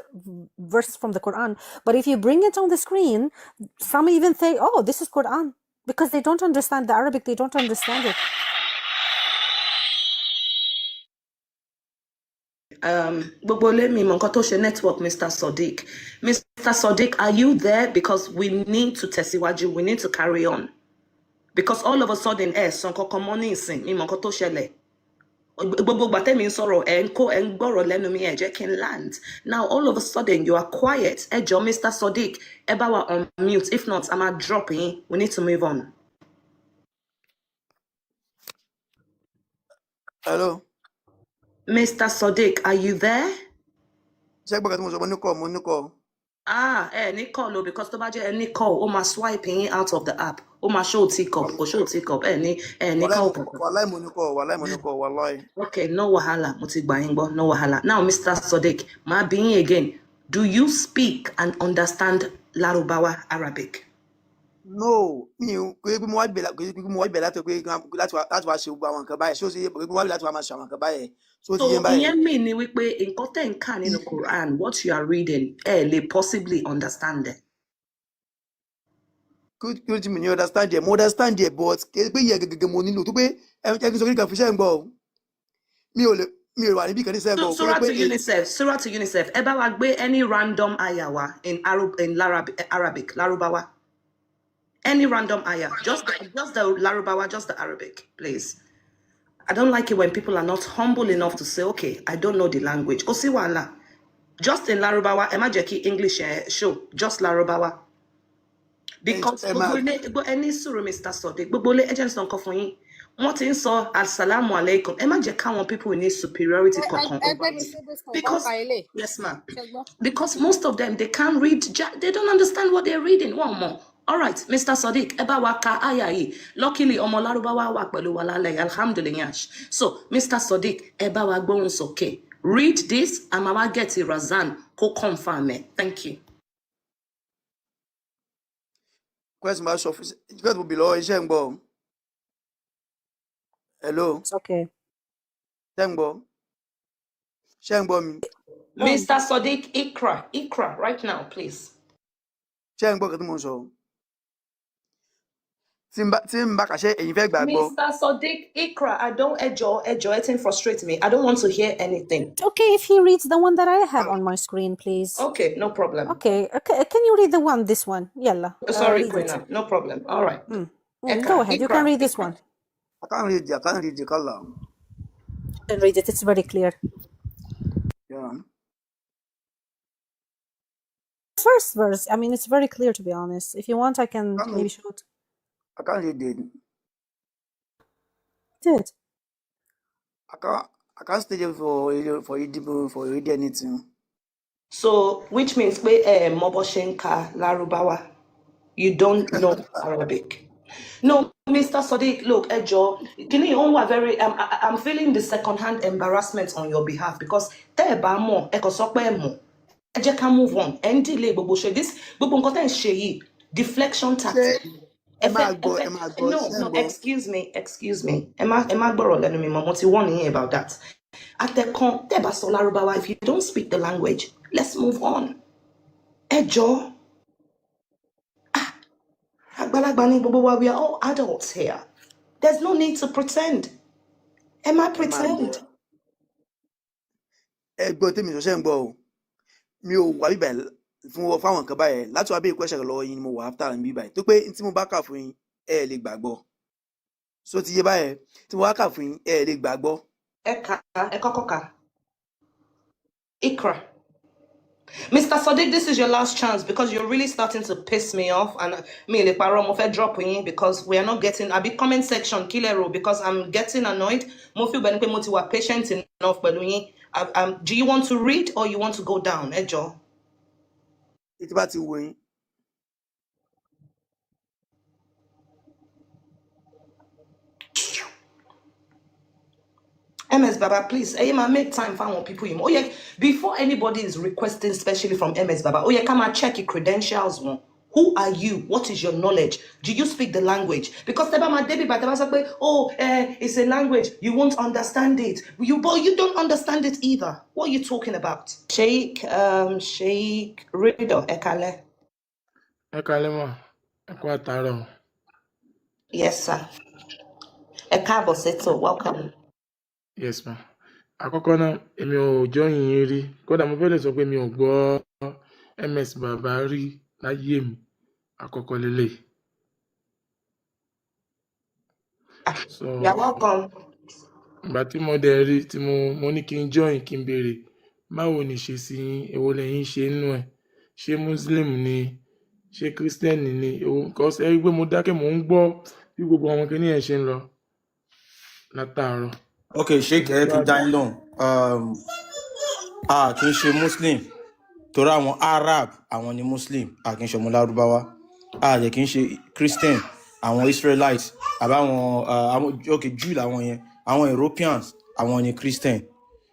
verses from the Quran. But if you bring it on the screen, some even say, "Oh, this is Quran," because they don't understand the Arabic. They don't understand it. Gbogbo ilé mi mọ nǹkan tó ṣe network Mr. Sodiq. Mr. Sodiq, are you there? Because we need to tẹ̀síwájú, we need to carry on. Because all of a sudden, ẹ sàn kankan mọ́ ní ìsìn, mi mọ nǹkan tó ṣẹlẹ̀. Gbogbo ìgbà tẹ́mi ń sọ̀rọ̀, ẹ̀ ń kó ẹ̀ ń gbọ́rọ̀ lẹ́nu mi, ẹ̀ jẹ́ kí n land. Now all of a sudden you are quiet. Ẹ jọ̀ọ́, Mr. Sodiq, ẹ bá wa on mute. If not, I'm máa drop yín. We need to move on. Hello. Mr. Sodiq, are you there? Ṣé gbọ́dọ̀ tí mo sọ, mo ní kọ́, mo ní kọ́. Ah, ẹ ní call o, because tó bá jẹ́ ẹ ní call, ó máa swipe yín out of the app. Ó máa show teacup, kò show teacup, ẹ ní Wàláì call kankan. Wàláì mo ní kọ́, wàláì mo ní kọ́, wàláì. Okay, no wahala, mo ti gbà yín gbọ́, no wahala. Now, Mr. Sodiq, máa bí yín again. Do you speak and understand Lárúbáwá Arabic? No, mi ò kò yẹ pé mo wá bẹ̀ kò yẹ pé mo wá bẹ̀ láti pé láti wá ṣe gbogbo àwọn nǹkan báyìí. Ṣé ó ṣe yé pé mo wá bẹ̀ láti wá máa ṣe àwọn nǹkan báyìí? Ṣé ó ti So yé báyìí? ìyẹn mean ni wípé nǹkan tẹ̀ ń kà nínú Quran, what you are reading, ẹ lè possibly understand it. Kí ló ti mi ní understand yẹ? Mo understand yẹ, but kì í ṣe pé yẹ gẹ́gẹ́ mo nílò tó pé ẹ jẹ́ kí n sọ kí n kàn fi iṣẹ́ ń gbọ́ o. Mi ò wà níbí kan ní sẹ́ ń gbọ́ o. Kó yẹ Surah pé to UNICEF, Surah to UNICEF, ẹ bá wa gbé any random ayah wá in Arab, in Arabic, Lárúbáwá. Any random ayah, just the Lárúbáwá, just the Arabic, please. I don't like it when people are not humble enough to say, okay, I don't know the language. Kò sí wàhálà. Just in Lárúbáwá, ẹ má jẹ́ kí English ẹ show, just Lárúbáwá. Because ẹ máa gbogbo ilé, ẹni sùúrù, Mr. Sodiq, gbogbo ilé, ẹ jẹ́ n sọ nǹkan fún yín. Wọ́n ti ń sọ asalaamu alaikum. Ẹ má jẹ́ káwọn people ní superiority Ẹ kankan ẹ over gbé mi you. sí this one Because, bá ilé yes ma'am, ṣe gbọ́. because most of them, they can't read, they don't understand what they're reading. Wọ́n mọ̀. All right, Mr. Sodiq, ẹ bá wa ka àyà yìí. Luckily, ọmọ Lárúbáwá wà pẹ̀lú wa lálẹ́ yìí, alhamdulillah. So, Mr. Sodiq, ẹ bá wa gbóhùn sókè. Read this, and mama get Razan kó confirm ẹ. Thank you. Question bá sọ fún question mo bì lọ́wọ́ iṣẹ́ ń gbọ́ o. Hello. It's okay. Ṣé ń gbọ́? Ṣé ń gbọ́ mi? Mr. Sodiq, Ikra, Ikra, right now, please. Ṣé ń gbọ́ nǹkan tí mo ń sọ? Tí n bá kàṣẹ ẹ̀yin fẹ́ gbàgbọ́. Mr. Sodiq, Ikra, I don't, Ejo, Ejo, it frustrate me. I don't want to hear anything. It's okay if he reads the one that I have on my screen, please. Okay, no problem. Okay. Can you read the one, this one? Yalla, Sorry, read it. Queen, no problem. All right. Go Ikra, ahead. You can Ikra, read this Ikra. one. I can't read it, I can't read it, kálá. Can read it. It's very clear. Yeah. First verse. I mean, it's very clear, to be honest. If you want, I can I can't maybe show it. I can't read it. Did. I can't stay there for read anything. So which means pé ẹ mọ bó ṣe ń ka Lárúbáwá. You don't know Arabic. No, Mr. Sodiq, look, ẹ jọ̀ọ́, kini ó ń wà very, I'm feeling the second-hand embarrassment on your behalf because tẹ́ ẹ bá mọ̀, ẹ kàn sọ pé ẹ mọ̀. Ẹ jẹ́ ká move on. Ẹ ń delay gbogbo ṣe this gbogbo nǹkan tẹ́ ẹ ń ṣe yìí, deflection Ṣé tactic. ẹ Ẹ fẹ́ máa ẹ gbọ́ fẹ́ ẹ máa gbọ́ no ṣé ń no, gbọ́? Excuse me, excuse me. Ẹ má gbọ́rọ̀ lẹ́nu mi mọ́, mo ti warn yín about that. Àtẹ̀kan tẹ́ ẹ bá sọ Lárúbáwá, if you don't speak the language, let's move on. Ẹ jọ̀ọ́, àgbàlagbà ní gbogbo wa, we are all adults here. There's no need to pretend. Ẹ má Ẹ máa gbọ́. pretend. Ẹ gbọ́ tèmi sọ, ṣé ń gbọ́ o? Mi ò wá bíbà fún fáwọn nǹkan báyẹn láti wá bí question lọ́wọ́ yín ni mo wà after mi bíbà tó pé tí mo bá kà fún yín, ẹ lè gbàgbọ́. So ti yé báyẹn, tí mo bá kà fún yín, ẹ lè gbàgbọ́. Ẹ kà á, ẹ kọ́kọ́ kà á. Ikra. Mr. Sadiq, this is your last chance because you're really starting to piss me off, and me lè parọ́, mo fẹ́ drop yín because we are not getting àbí comment section kí lẹ rò, because I'm getting annoyed. Mo feel bẹ́ẹ̀ ni pé mo ti wà patient enough pẹ̀lú yín. Do you want to read or you want to go down? Ẹ jọ̀ọ́. Tí bá ti wù yín. MS Baba, please, ẹ yé máa make time fáwọn people yìí. Ó yẹ before anybody is requesting, especially from MS Baba, ó yẹ ká máa check your credentials wọn. Who are you? What is your knowledge? Do you speak the language? Because tẹ́ bá máa débi bàtẹ́ bá sọ pé, oh, it's a language, you won't understand it. But you don't understand it either. What are you talking about? Sheikh Rido, ẹ káalẹ́. Ẹ kalẹ́ mà, ẹ kú àtàárọ̀. Yes, sir. Ẹ káàbọ̀ sétò, welcome. Yes ma. Àkọ́kọ́ náà, èmi ò join yín rí. Kódà mo fẹ́ lè sọ pé mi ò gbọ́ MS Baba rí láyé mi. Àkọ́kọ́ lélẹ̀. So You're welcome. ìgbà tí mo dẹ̀ rí tí mo ní kí n join, kí n béèrè báwo ni ìṣesí yín, èwo lẹ̀yin ṣe nínú ẹ̀, ṣé Muslim ni, ṣé Christian ni, èwo, because ẹ rí i pé mo dákẹ́, mò ń gbọ́ bí gbogbo àwọn kinní yẹn ṣe ń lọ látàárọ̀. Ok, Sheik, ẹ kí n dá yín lóhùn. A kì í ṣe Muslim torí àwọn Arab, àwọn ni Muslim. A kì í ṣe ọmọ Lárúbáwá. A dẹ̀ kì í ṣe Christian. Àwọn Israelites àbáwọn àwọn, ok, Jew làwọn yẹn. Àwọn Europeans, àwọn ni Christian.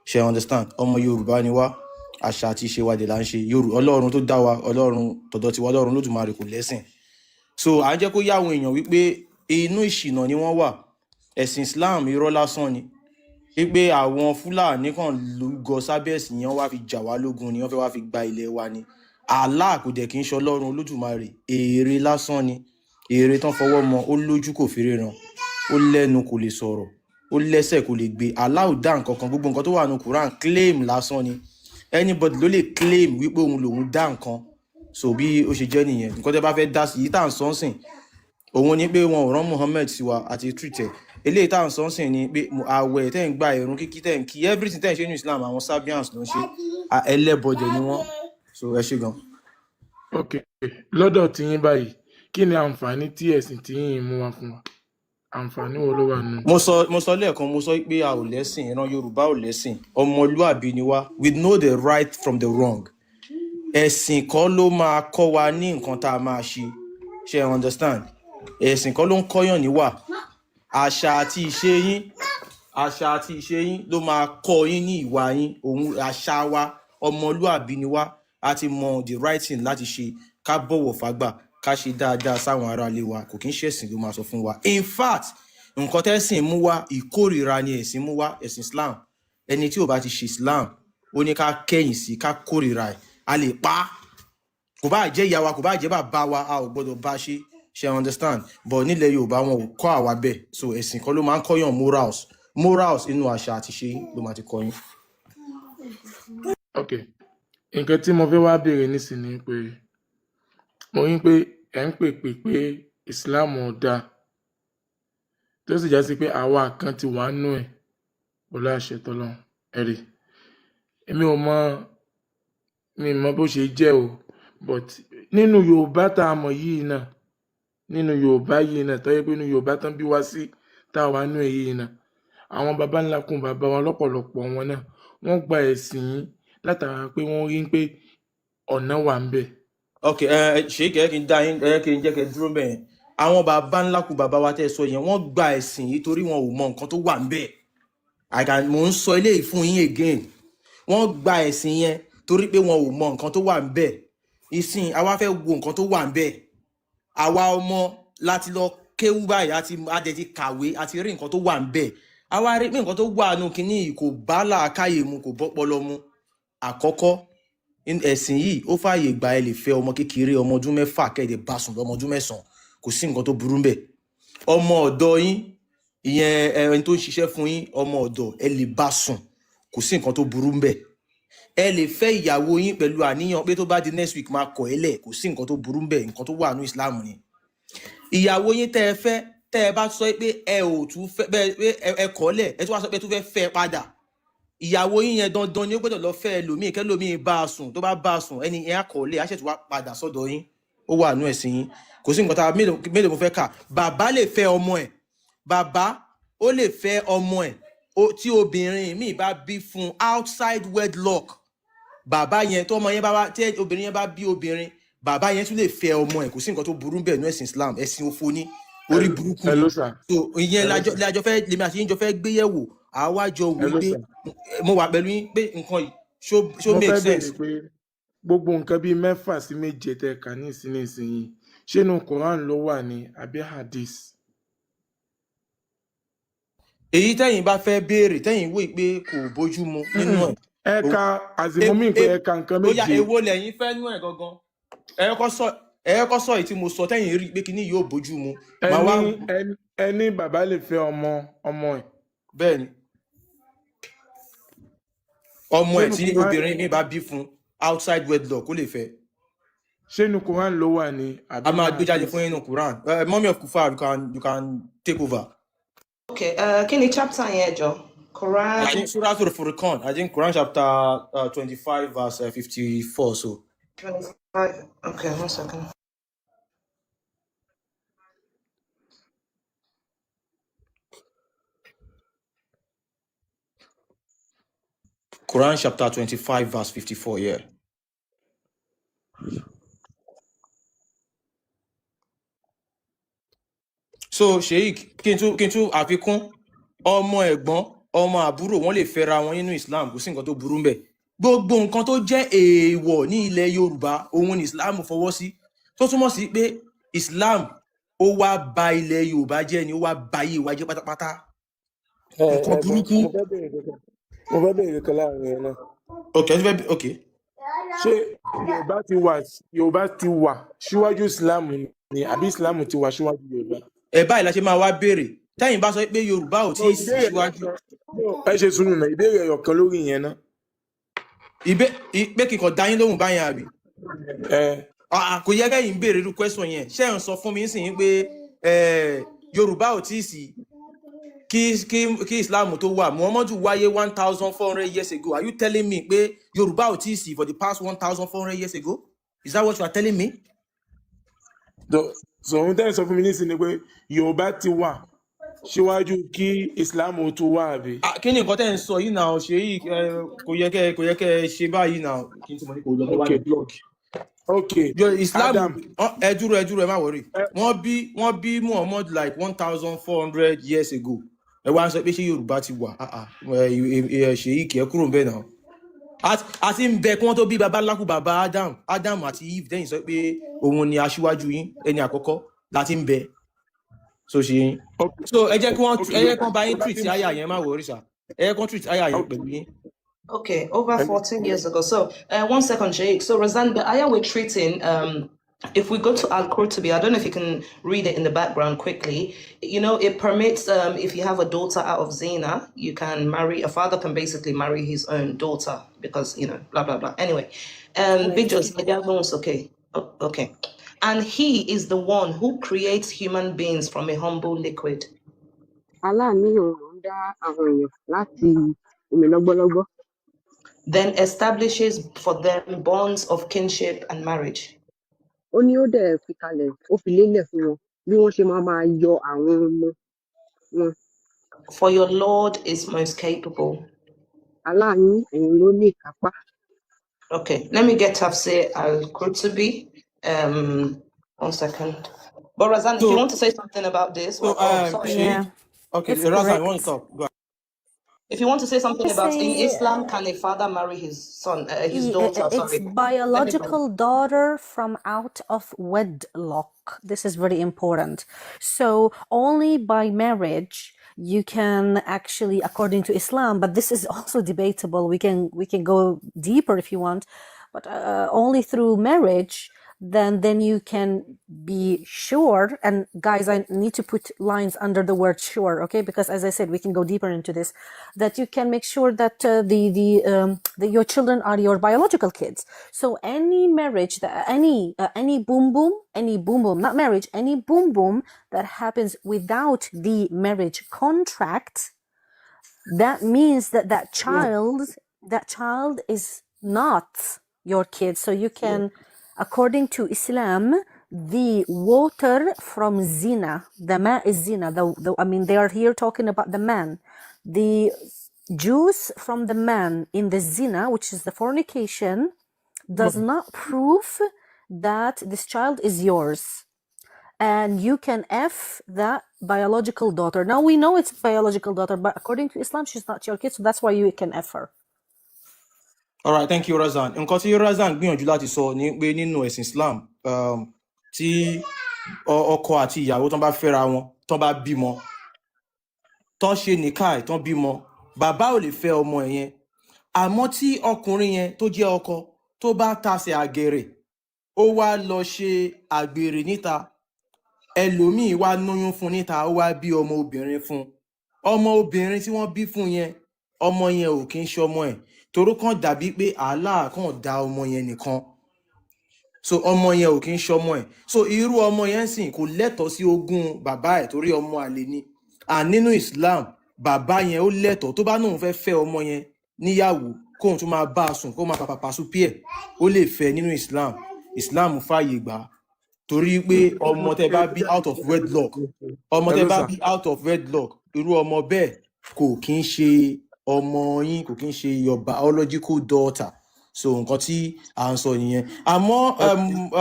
Ṣe understand? Ọmọ Yorùbá ni wá. Àṣà àti ìṣe wa dẹ̀ là ń ṣe. Yorùbá, Ọlọ́run tó dá wa, Ọlọ́run tọ̀dọ̀ tiwa, Ọlọ́run Olódùmarè kò lẹ́sìn. So à ń jẹ́ kó yá àwọn èèyàn wípé inú ìṣìnà ni wọ́n wà. Ẹ̀sìn Islam, irọ́ lásán ni, wípé àwọn Fúlàní kan lúgọ sábẹ́ ẹ̀sìn yẹn, wá fi jà wá lógun ni, wọ́n fẹ́ wá fi gba ilẹ̀ wa ni. Allah kò dẹ̀ kí ń ṣe Ọlọ́run Olódùmarè. Ère lásán ni, ère tán fọwọ́ mọ. Ó lójú, kò fi ríran. Ó lẹ́nu, kò lè sọ̀rọ̀. Ó lẹ́sẹ̀, kò lè gbé. Allah ò dá nǹkan kan. Gbogbo nǹkan tó wà ní Quran, claim lásán ni. Anybody ló lè claim wípé òun lòun dá nǹkan. So bí ó ṣe jẹ́ nìyẹn. Nǹkan tẹ́ bá fẹ́ dá sí yìí tá à ń sọ ń sìn, òun ni pé wọn ò rán Muhammed sí wa àti treat ẹ̀. Eléyìí tá à ń sọ ń sìn ni pé àwẹ̀ tẹ́ ń gba, ìrun kíkí tẹ́ ń kí, everything tẹ́ ń ṣe ní Islam, àwọn Sabians ló ń ṣe. Ẹlẹ́bọjẹ ni wọ́n. So ẹ ṣe gan. Ok, lọ́dọ̀ tiyín báyìí, kí ni àǹfààní tí ẹ̀sìn tiyín mú wá fún wa? Àǹfààní wo ló wà nù? Mo sọ lẹ́ẹ̀kan, mo sọ pé a ò lẹ́sìn. Ìran Yorùbá ò lẹ́sìn. Ọmọlúàbí ni wá. We know the right from the wrong. Ẹ̀sìn kọ́ ló máa kọ́ wa ní nǹkan tá a máa ṣe. Ṣe ẹ understand? Ẹ̀sìn kọ́ ló ń kọ́yàn níwà. Àṣà àti ìṣe yín, àṣà àti ìṣe yín ló máa kọ́ yín ní ìwà yín. Òun àṣà wa, ọmọlúàbí ni wá. A ti mọ the right thing láti ṣe: ká bọ̀wọ̀ fágbà, ká ṣe dáadáa sáwọn aráalé wa. Kò kí ń ṣẹ̀sìn ló máa sọ fún wa. In fact, nǹkan tẹ́sìn mú wá, ìkórìíra ni ẹ̀sìn mú wá. Ẹ̀sìn Islam, ẹni tí ò bá ti ṣe Islam, ó ní ká kẹ́yìn sí, ká kórìíra ẹ̀, a lè pa á. Kò bá jẹ́ ìyá wa, kò bá jẹ́ bàbá wa, a ò gbọ́dọ̀ bá ṣe. Ṣe understand? But nílẹ̀ Yorùbá, wọn ò kọ́ àwa bẹ́ẹ̀. So ẹ̀sìn kan ló máa ń kọ́yàn morals. Morals inú àṣà àti ṣe ló máa ti kọ́ yín. Ok, nǹkan tí mo fẹ́ wá béèrè nísìnyí ni pé mo rí pé ẹ̀ ń pèpè pé Islam ò dáa, tó sì já sí pé àwa kan ti wà nínú ẹ̀. Pẹ̀lú àṣẹ tọ́lọ́run. Ẹ̀rí èmi ò mọ, mi mọ bó ṣe jẹ́ o, but nínú Yorùbá tá a mọ̀ yìí náà, nínú Yorùbá yìí náà, tó yẹ pé nínú Yorùbá tán bí wá sí, tá a wà nínú èyí yìí náà, àwọn baba ńlá kún bàbá wa, lọ́pọ̀lọpọ̀ wọn náà wọ́n gba ẹ̀sìn yìí látara pé wọ́n rí pé ọ̀nà wà ń bẹ̀. Ok, ẹ ṣe kẹ kí n dá yín, ẹ kí n jẹ́ kẹ́ dúró bẹ́ẹ̀ yẹn. Àwọn bàbá ńlá kú bàbá wa tẹ́ ẹ sọ yẹn, wọ́n gba ẹ̀sìn yìí torí wọn ò mọ nǹkan tó wà ń bẹ̀. I can, mò ń sọ eléyìí fún yín again, wọ́n gba ẹ̀sìn yẹn torí pé wọn ò mọ nǹkan tó wà ń bẹ̀. Ìsìn àwa fẹ́ wo nǹkan tó wà ń bẹ̀. Àwa ọmọ láti lọ kéwú báyìí, àti adẹ ti kàwé, àti rí nǹkan tó wà ń bẹ̀. Àwa rí pé nǹkan tó wà nù kínní yìí kò bá làákàyè mu, kò bọ́pọlọ mu. Àkọ́kọ́, ẹ̀sìn yìí ó fààyè gba ẹ lè fẹ́ ọmọ kékeré, ọmọ ọdún 6, kẹ́ẹ̀dẹ̀ bá sùn lọ́mọ ọdún 9, kò sí nǹkan tó burú ń bẹ̀. Ọmọ ọ̀dọ̀ yín, ìyẹn ẹni tó ń ṣiṣẹ́ fún yín, ọmọ ọ̀dọ̀, ẹ lè bá sùn, kò sí nǹkan tó burú ń bẹ̀. Ẹ lè fẹ́ ìyàwó yín pẹ̀lú àníyàn pé tó bá di next week máa kọ̀ ẹ́ lẹ̀, kò sí nǹkan tó burú ń bẹ̀. Nǹkan tó wà ní Islam ni. Ìyàwó yín tẹ́ ẹ fẹ́, tẹ́ ẹ bá sọ pé ẹ ò tún fẹ́ bẹ́ẹ̀, pé ẹ kọ̀ ọ́ lẹ̀, ẹ tún wá sọ pé ẹ tún fẹ́ fẹ́ padà, ìyàwó yín yẹn dandan ni ó gbọ́dọ̀ lọ fẹ́ ẹlòmíì, kẹlòmíì bá a sùn. Tó bá bá a sùn, ẹni yẹn á kọ̀ ọ́ lẹ̀, á ṣètò wá padà sọ́dọ̀ yín. Ó wà nú ẹ̀sìn yín. Kò sí nǹkan tá a mélòó mo fẹ́ kà. Bàbá lè fẹ́ ọmọ ẹ̀, bàbá ó lè fẹ́ ọmọ ẹ̀ tí obìnrin míì bá bí fún outside wedlock. Bàbá yẹn, tó ọmọ yẹn bá wá, tí obìnrin yẹn bá bí obìnrin, bàbá yẹn tún lè fẹ́ ọmọ ẹ̀. Kò sí nǹkan tó burú bẹ́ẹ̀ nú ẹ̀sìn Islam. Ẹ̀sìn òfo ní orí burúkú ni. Hello sir. So ìyẹn Hello lájọ sir. lájọ fẹ́, lèmi àti yín jọ fẹ́ gbé yẹ̀wò, àwa jọ wò Hello pé sir. mo wà pẹ̀lú yín pé nǹkan yìí ṣó Mo make fẹ́ béèrè sense. pé gbogbo nǹkan bíi 6 sí 7 tẹ́ kà ní ìsinyìí, ṣé inú Quran ló wà ní àbí Hadith? Èyí tẹ́yìn bá fẹ́ béèrè, tẹ́yìn wò pé kò bójú mu nínú ẹ̀. Ẹ ka àzìmọ́ mi pé ẹ ka nǹkan Ó yá, 7. Èwo lẹ̀yin fẹ́ nú ẹ̀ gangan? Ẹ kọ́kọ́ sọ èyí tí mo sọ tẹ́yìn rí pé kíní yóò bójú mu. Màá wá. Ẹni bàbá lè fẹ́ ọmọ ọmọ ẹ̀. Bẹ́ẹ̀ ni, ọmọ Ṣé ẹ̀ inú tí Quran obìnrin mi bá bí fún outside wedlock, ó lè fẹ́. Ṣé inú Quran ló wà ní àbí A inú máa gbé jáde Hadith? fún yín nínú Quran. Mummy of Kufar, you can take over. Okay, kí ni chapter yẹn jọ? Quran. I think Surah Al-Furqan, I think Quran chapter 25 verse 54 so. 25. Okay, one second. Quran chapter 25 verse 54, yeah. So Sheik, kí n tún àfikún, ọmọ ẹ̀gbọ́n, ọmọ àbúrò, wọ́n lè fẹ́ra wọn nínú Islam, kò sí nǹkan tó burú ńbẹ̀. Gbogbo nǹkan tó jẹ́ èèwọ̀ ní ilẹ̀ Yorùbá, òun ni Islam fọwọ́ sí, tó túmọ̀ sí pé Islam ó wá ba ilẹ̀ Yorùbá jẹ́ ni, ó wá ba ayé wa jẹ́ pátápátá. Ẹ Nǹkan ẹ̀gbọ́n, burúkú. Mo fẹ́ béèrè kankan láàrin yẹn náà. Ok, ẹ tún fẹ́, ok. Ṣé Yorùbá ti wà síwájú Islam ni àbí Islam ti wà síwájú Yorùbá? Ẹ báyìí la ṣe máa wá béèrè, tẹ́yìn bá sọ pé Yorùbá ò No, tí ì sí ìbéèrè ẹyọ síwájú. kan. No, ẹ ṣe sùúrù náà, ìbéèrè ẹyọ kan lórí ìyẹn náà. Pé kíkọ dá yín lóhùn báyẹn àbí? Ẹ. Ah, ah, kò yẹ kẹ́yìn béèrè irú question yẹn. Ṣé ẹ̀ ń sọ fún mi nísìnyí pé Yorùbá ò tí ì sí kí Islam tó wà? Muhammadu wáyé 1400 years ago. Are you telling me pé Yorùbá ò tí ì sí for the past 1400 years ago? Is that what you are telling me? So ohun tẹ́ ẹ̀ sọ fún mi nísìnyí ni pé Yorùbá ti wà síwájú kí Islam ó tó wà, àbí? Ah, kí ni nǹkan tẹ́ ń sọ yìí náà ṣe yìí? Kò yẹ kẹ́ ṣe báyìí náà. Kí n tí mo ní kò lọ wá ní blog. Ok. Yo, Islam Adam. Ẹ dúró, ẹ dúró, ẹ má worry. Ẹ. Wọ́n bí Muhammad like 1400 years ago. Ẹ wá ń sọ pé ṣé Yorùbá ti wà? Ah, ah, ẹ ṣe yìí, kì í kúrò ń bẹ̀ náà. A ti ń bẹ kí wọ́n tó bí baba ńlákù baba Adam àti Eve. Dẹ́yìn sọ pé òun ni aṣíwájú yín, ẹni àkọ́kọ́ láti ń bẹ. So ṣe yín. Ok. So ẹ jẹ́ kí wọ́n Ok. ẹ jẹ́ kí wọ́n bá yín Yorùbá treat ti ń àyà yẹn, má worry sir. Ẹ jẹ́ kí wọ́n treat àyà yẹn Ok. pẹ̀lú yín. Okay, over 14 years ago. So, one second, Sheikh. So, Razan, the ayah we're treating, if we go to Al-Qurtubi, I don't know if you can read it in the background quickly. You know, it permits, if you have a daughter out of zina, you can marry, a father can basically marry his own daughter because, you know, blah, blah, blah. Anyway, Big Wait. Joe's, okay. Oh, okay. And he is the one who creates human beings from a humble liquid. Allah ní òun ló ń dá àwọn èèyàn láti omi lọ́gbọ́lọ́gbọ́. Then establishes for them bonds of kinship and marriage. Ó ní ó dẹ̀ fi kalẹ̀, ó fi lélẹ̀ fún wọn bí wọ́n ṣe máa máa yọ àwọn ọmọ wọn. For your Lord is most capable. Allah yín, òun ló ní ìkápá. Okay, let me get Tafsir Al-Qurtubi. One second. But Razan, if you So, want to say something about this, so well, oh, sorry. Yeah, Sheikh, okay, it's Razan, you want correct. to talk? Go ahead. If you want to say something about in Say, Islam, can a father marry his son, his daughter? it's Sorry, let me. biological daughter from out of wedlock. This is very important. So only by marriage you can actually, according to Islam, but this is also debatable. We can go deeper if you want, but only through marriage, then you can be sure. And guys, I need to put lines under the word sure, okay? Because as I said, we can go deeper into this, that you can make sure that your children are your biological kids. So any marriage that any boom boom, any boom boom, not marriage, any boom boom that happens without the marriage contract, that means that that child is not your kid. So you can, according to Islam, the water from zina, the ma is zina, the I mean, they are here talking about the man, the juice from the man in the zina, which is the fornication, does not prove that this child is yours, and you can F that biological daughter. Now we know it's biological daughter, but according to Islam, she's not your kid, so that's why you can F her. All right, thank you, Razan. Nǹkan tí Razan gbìyànjú láti sọ ni pé nínú ẹ̀sìn Islam, tí ọkọ àti ìyàwó tán bá fẹ́ra wọn, tán bá bímọ, tán ṣe nìkáì, tán bímọ, bàbá ò lè fẹ́ ọmọ ẹ̀ yẹn. Àmọ́ tí ọkùnrin yẹn tó jẹ́ ọkọ tó bá tasẹ̀ àgẹ̀rẹ̀, ó wá lọ ṣe àgbèrè níta, ẹlòmíì wá lóyún fún níta, ó wá bí ọmọ obìnrin fún un. Ọmọ obìnrin tí wọ́n bí fún yẹn, ọmọ yẹn ò kí ń ṣọmọ ẹ̀, toró kàn dàbí pé Allah kàn dá ọmọ yẹn nìkan. So ọmọ yẹn ò kí ń ṣọmọ ẹ̀. So irú ọmọ yẹn sìn kò lẹ́tọ̀ọ́ sí ogún bàbá ẹ̀ torí ọmọ àlè ni. À nínú Islam, bàbá yẹn ó lẹ́tọ̀ọ́, tó bá nóun fẹ́ fẹ́ ọmọ yẹn níyàwó, kóun tún máa bá a sùn, kó máa pàpàpà sùn píẹ̀, ó lè fẹ́ nínú Islam. Islam fààyè gbà á torí pé ọmọ tẹ bá bí out of wedlock, ọmọ tẹ Hello, bá sir. bí out of wedlock, irú ọmọ bẹ́ẹ̀ kò kí ń ṣe ọmọ yín, kò kí ń ṣe your biological daughter. So nǹkan tí à ń sọ nìyẹn. Àmọ́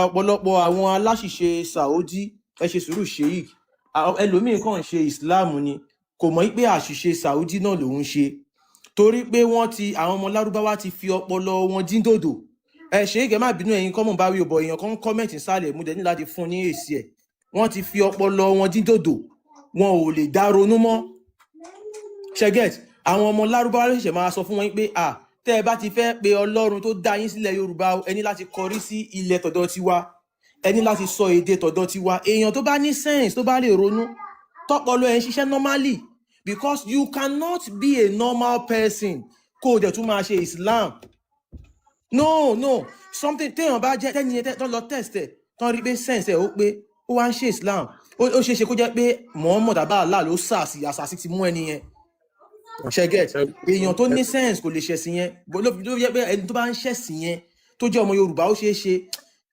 ọ̀pọ̀lọpọ̀ àwọn aláṣìṣe Saudi, ẹ ṣe sùúrù, sheik, ẹlòmíín kàn ń ṣe Islam ni, kò mọ̀ pé àṣìṣe Saudi náà lòún ṣe, torí pé wọ́n ti, àwọn ọmọ Lárúbáwá ti fi ọpọlọ wọn dín dòdò. Ẹ ṣe é, má bínú, ẹ̀yin kọ́mọ̀ bá wí ọ̀bọ̀, èèyàn kan comment sálẹ̀, mo dẹ̀ ní láti fún ní èsì ẹ̀. Wọ́n ti fi ọpọlọ wọn dín dòdò, wọn ò lè dá ronú mọ́. Ṣé get? Àwọn ọmọ Lárúbáwá ló ṣẹ̀ṣẹ̀ máa sọ fún wọn pé à tẹ́ ẹ bá ti fẹ́ pe Ọlọ́run tó dá yín sílẹ̀ Yorùbá o, ẹ ní láti kọrí sí ilẹ̀ tọ̀dọ̀ tiwa, ẹ ní láti sọ èdè tọ̀dọ̀ tiwa. Èèyàn tó bá ní sense, tó bá lè ronú, tọpọlọ ẹ ń ṣiṣẹ́ normally, because you cannot be a normal person kó o dẹ̀ tún máa ṣe Islam. No, no, something téèyàn bá jẹ́ tẹ́ni yẹn tán lọ test ẹ̀, tán rí pé sense ẹ̀ ó pé, ó wá ń ṣe Islam, ó ṣeé ṣe kó jẹ́ pé Muhammad àbá Allah ló sàṣì àṣàṣì ti mú ẹni yẹn. Ṣé get? Èèyàn tó ní sense kò lè ṣẹ̀sìn yẹn. Bó ló fi jẹ́ pé ẹni tó bá ń ṣẹ̀sìn yẹn tó jẹ́ ọmọ Yorùbá, ó ṣeé ṣe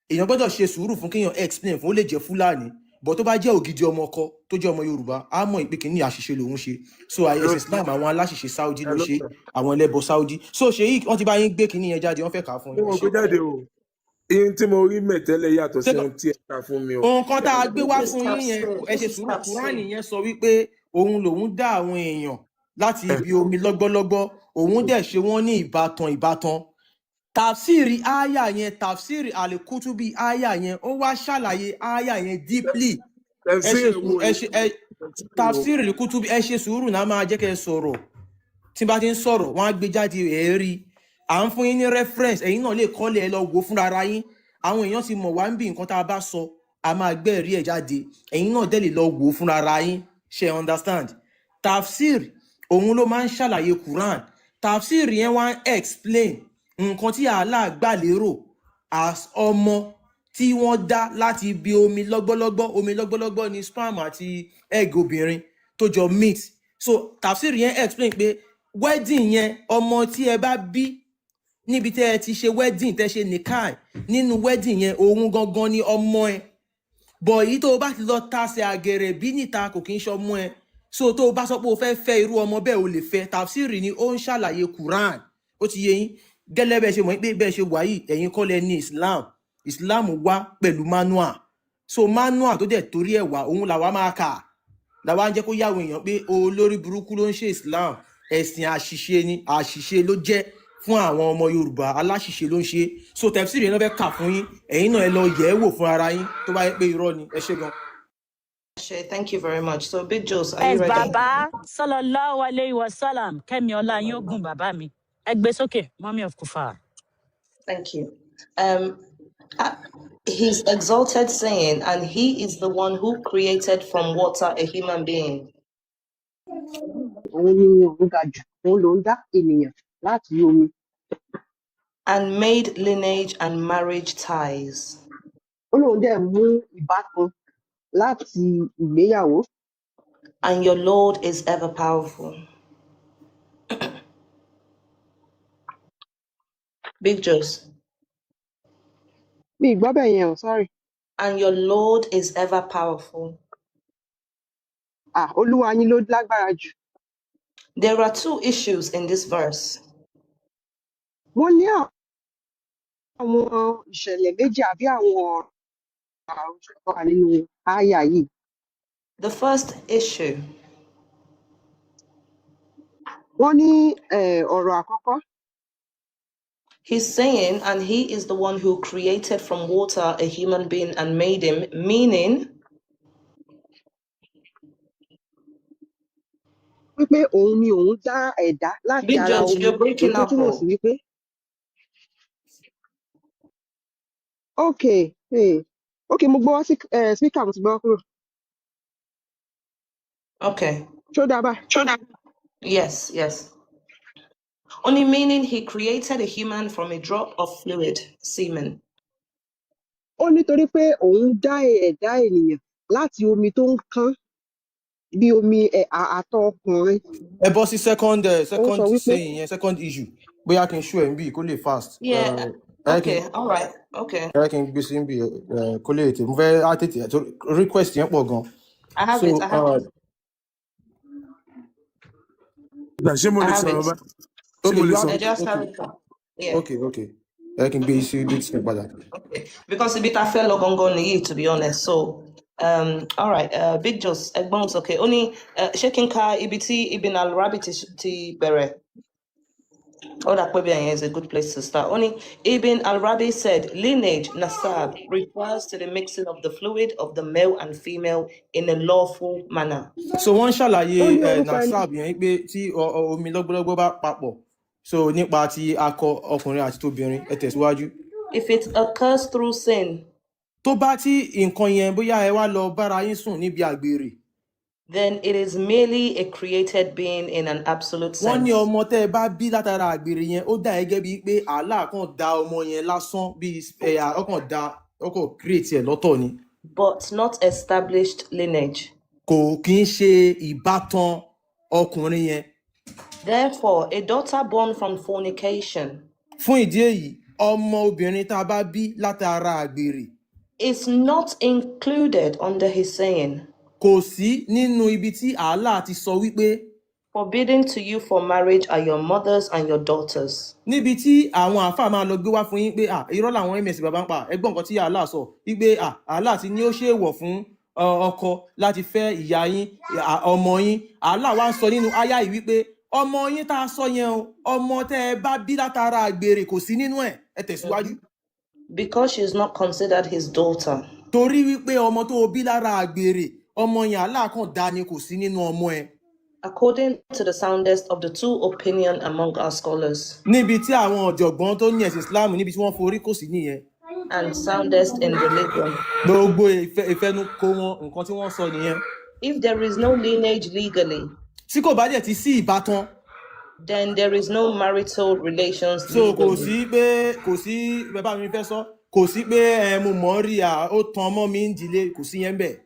èèyàn gbọ́dọ̀ ṣe sùúrù fún kéèyàn explain fún. Ó lè jẹ́ Fúlàní bọ̀, tó bá jẹ́ ògidì ọmọ ọkọ tó jẹ́ ọmọ Yorùbá, á mọ̀ ìpè kìíní àṣìṣe lòun ṣe. So ẹ̀sìn Islam, àwọn aláṣìṣe Saudi ló ṣe, àwọn ẹlẹ́bọ Saudi. So ṣèyí, wọ́n ti bá yín gbé kìíní yẹn jáde, wọ́n fẹ́ kà á fún yín. Mo Ẹ gbé ṣe. jáde o. Ihun tí mo rí mẹ̀tẹ́lẹ̀ yàtọ̀ sí Ṣé ohun tí ẹ kà fún mi o. Nǹkan tá a gbé wá This is fún yín yẹn, tafsir. ẹ This ṣe is sùúrù. tafsir. Kúránì yẹn sọ wípé òun lòun dá àwọn èèyàn láti ibi omi lọ́gbọ́lọ́gbọ́, òun dẹ̀ ṣe wọ́n ní ìbátan ìbátan. Tafsiri aya yẹn, tafsiri Alikutubi aya yẹn, ó wá ṣàlàyé aya yẹn deeply. Ẹ ṣe Tafsir sùúrù. wo Ẹ ni? ṣe ẹ Tafsir wo? Tafsiri Alikutubi. Ẹ ṣe sùúrù náà, máa jẹ́ kẹ́ ẹ sọ̀rọ̀. Tí n bá ti ń sọ̀rọ̀, wọ́n á gbé jáde. Ẹ̀ rí à ń fún yín ní reference, ẹ̀yin náà lè kọ́lé ẹ lọ wò fúnra ara yín. Àwọn èèyàn ti mọ̀ wá ń bí nǹkan tá a bá sọ, a máa gbé ẹ̀rí ẹ̀ jáde. Ẹ̀yin náà dẹ̀ lè lọ wò fúnra ara yín. Ṣe understand? Tafsir òun ló máa ń ṣàlàyé Quran. Tafsir yẹn wá ń explain nǹkan tí Allah gbà lérò as ọmọ tí wọ́n dá láti ibi omi lọ́gbọ́lọ́gbọ́. Omi lọ́gbọ́lọ́gbọ́ ni sperm àti egg obìnrin tó jọ meet. So tafsir yẹn explain pé wedding yẹn, ọmọ tí ẹ bá bí níbi tẹ́ ẹ ti ṣe wedding, tẹ́ ṣe nikai nínú wedding yẹn, òun gangan ni ọmọ ẹ. Bọ̀ èyí tó o bá ti lọ tasẹ̀ àgẹ̀rẹ̀ bí níta, kò kí ń ṣọmọ ẹ. So tó o bá sọ pé o fẹ́ fẹ́ irú ọmọ bẹ́ẹ̀, o lè fẹ́. Tafsiri ni ó ń ṣàlàyé Quran. Ó ti yé yín gẹ́lẹ́ bẹ́ẹ̀ ṣe mọ̀ pé bẹ́ẹ̀ ṣe wà yìí, ẹ̀yin kọ́ lẹ ní Islam. Islam wá pẹ̀lú manual. So manual tó dẹ̀ torí ẹ̀ wá, òun làwa máa kà, làwa ń jẹ́ kó yàwó èèyàn pé olórí burúkú ló ń ṣe Islam. Ẹ̀sìn àṣìṣe ni, àṣìṣe ló jẹ́ fún àwọn ọmọ Yorùbá, aláṣìṣe ló ń ṣe. So tafsiri yẹn náà fẹ́ kà fún yín, ẹ̀yin náà ẹ lọ yẹ̀ ẹ́ wò fún ara yín tó bá yẹ pé irọ́ ni. Ẹ ṣé gan. Ṣé, thank you very much. So, Big Jules, are you Yes, ready? bàbá sallallahu alayhi wa sallam, kẹ́mi ọlá yín ogun bàbá mi. Ẹ gbé sókè, mummy of Kufar. Thank you. He's exalted, saying, and he is the one who created from water a human being. Òun ni òun ga jù, òun lòún dá ènìyàn láti omi. And made lineage and marriage ties. Ó lóun dẹ̀ mú ìbátan láti ìgbéyàwó. And your Lord is ever powerful. Big Jules. Mi ì gbọ́ bẹ́ẹ̀ yẹn o, sorry. And your Lord is ever powerful. Ah, Olúwa yín ló lágbára jù. There are two issues in this verse. Wọ́n ní àwọn ìṣẹ̀lẹ̀ méjì àbí àwọn ọ̀rọ̀ àròsọ wà nínú ááyà yìí. The first issue, Wọ́n ní ọ̀rọ̀ àkọ́kọ́, he's saying, and he is the one who created from water a human being and made him, meaning wípé òun ni òun dá ẹ̀dá láti Big ara George, omi, you're èyí breaking tó up. túmọ̀ sí Oh. wípé okay, hey. Okay, mo gbọ́ wá sí speaker, mo ti gbọ́ wá kúrò. Okay. Ṣó dáa báyìí? Yes, yes. Only meaning he created a human from a drop of fluid, semen. Ó nítorí pé òun dá ẹ̀dá ènìyàn láti omi tó ń kán bí omi àtọ̀ ọkùnrin. Ẹ bọ́ sí second Ó sọ second wípé saying yẹn, second issue. Bóyá kí n ṣú ẹ̀ ń bì kó lè fast. Yeah, Ẹ kí n okay, all right, okay. ẹ kí n gbé sí ń bì kó lè tètè, mo fẹ́ á tètè torí request yẹn pọ̀ gan. I have So it, I have it. Gbà, ṣé mo I lè have sọ̀rọ̀ it. bá? Ṣé Okay, mo lè you have sọ̀rọ̀? I it. just have Okay, it. Yeah. okay. Ẹ kí n gbé sí big screen padà. Okay. Because ibi tá fẹ́ lọ gangan nìyí, to be honest. So, all right, Big Jos, ẹ̀gbọ́n sókè. Ó ní, ṣé kí n ka ibi tí Ibn al-Arabi ti bẹ̀rẹ̀? Ó dà pé bẹ́ẹ̀ yẹn is a good place to start. Ó ní, Ibn al-Arabi said, lineage, nasab, refers to the mixing of the fluid of the male and female in a lawful manner. So wọ́n ń ṣàlàyé Ó ní orúkọ ẹni nasab yẹn pé tí omi lọ́gbọ́lọ́gbọ́ bá papọ̀, so nípa ti akọ ọkùnrin àti tóbìnrin. Ẹ tẹ̀síwájú. If it occurs through sin, Tó bá tí nǹkan yẹn, bóyá ẹ wá lọ bára yín sùn níbi àgbèrè, then it is merely a created being in an absolute wọ́n ní sense. ọmọ tẹ́ ẹ bá bí látara àgbèrè yẹn, ó dà gẹ́gẹ́ bíi pé Allah kàn dá ọmọ yẹn lásán, bíi ẹ̀yà ọkàn dá ọkàn create ẹ̀ lọ́tọ̀ ni. But not established lineage. Kò kí ń ṣe ìbátan ọkùnrin yẹn. Therefore, a daughter born from fornication Fún ìdí èyí, ọmọ obìnrin tá a bá bí látara àgbèrè is not included under his saying, kò sí nínú ibi tí Allah ti sọ wípé forbidden to you for marriage are your mothers and your daughters. Níbi tí àwọn àáfàá máa lọ gbé wá fún yín pé à irọ́ làwọn ms bàbá ń pa. Ẹgbọ́n nǹkan tí Allah sọ wípé à Allah ti ní ó ṣe èèwọ̀ fún ọkọ láti fẹ́ ìyá yín, ọmọ yín. Allah wá ń sọ nínú áyá yìí wípé ọmọ yín tá a sọ yẹn o, ọmọ tẹ́ ẹ bá bí látara àgbèrè, kò sí nínú ẹ̀. Ẹ tẹ̀síwájú. Because she is not considered his daughter. Torí wípé ọmọ tó o bí lára àgbèrè, ọmọ yẹn Allah kàn dá ni, kò sí nínú ọmọ ẹ. According to the soundest of the two opinion among our scholars. Níbi tí àwọn ọ̀jọ̀gbọ́n tó ní ẹ̀sìn Islam, níbi tí wọ́n forí kò sí nìyẹn. And soundest in religion. Gbogbo ìfẹnukò wọn, nǹkan tí wọ́n sọ nìyẹn. If there is no lineage legally, Tí kò bá dẹ̀ ti sí ìbátan, then there is no marital relations so kò legally. sí pé, kò sí bàbá mi fẹ́ sọ, kò sí pé ẹ mo mọ̀ ọ́ rí à ó tan ọmọ mi ń dílé, kò sí yẹn bẹ́ẹ̀.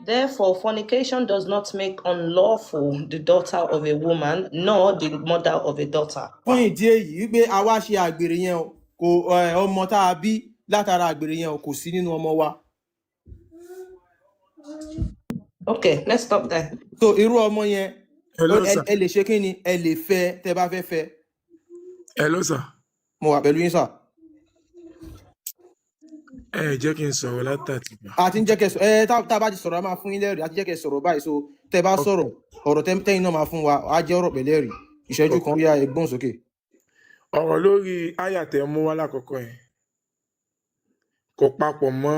Therefore, fornication does not make unlawful the daughter of a woman, nor the mother of a daughter. Fún ìdí èyí wípé a wá ṣe àgbèrè yẹn o, kò ọmọ tá a bí látara àgbèrè yẹn o, kò sí nínú ọmọ wa. Okay, let's stop there. So irú ọmọ yẹn, Hello sir. ẹ lè ṣe kí ni, ẹ lè fẹ́ tẹ bá fẹ́ fẹ́. Hello sir. Mo wà pẹ̀lú yín sà. Ẹ jẹ́ kí n sọ̀rọ̀ látàtìgbà. A ti ń jẹ́ kẹ́ sọ ẹ, tá a bá ti sọ̀rọ̀ a máa fún yín lẹ́rìí. A ti jẹ́ kẹ́ sọ̀rọ̀ báyìí, so tẹ bá sọ̀rọ̀, ọ̀rọ̀ tẹ́yìn náà máa fún wa á jẹ́ ọ̀rọ̀ pẹ̀lú ẹ̀rí. Ìṣẹ́jú kan, ó yá, ẹ gbóhùn sókè. Ọ̀rọ̀ lórí àyà tẹ́ mú wá lákọ̀ọ́kọ́ yẹn kò papọ̀ mọ́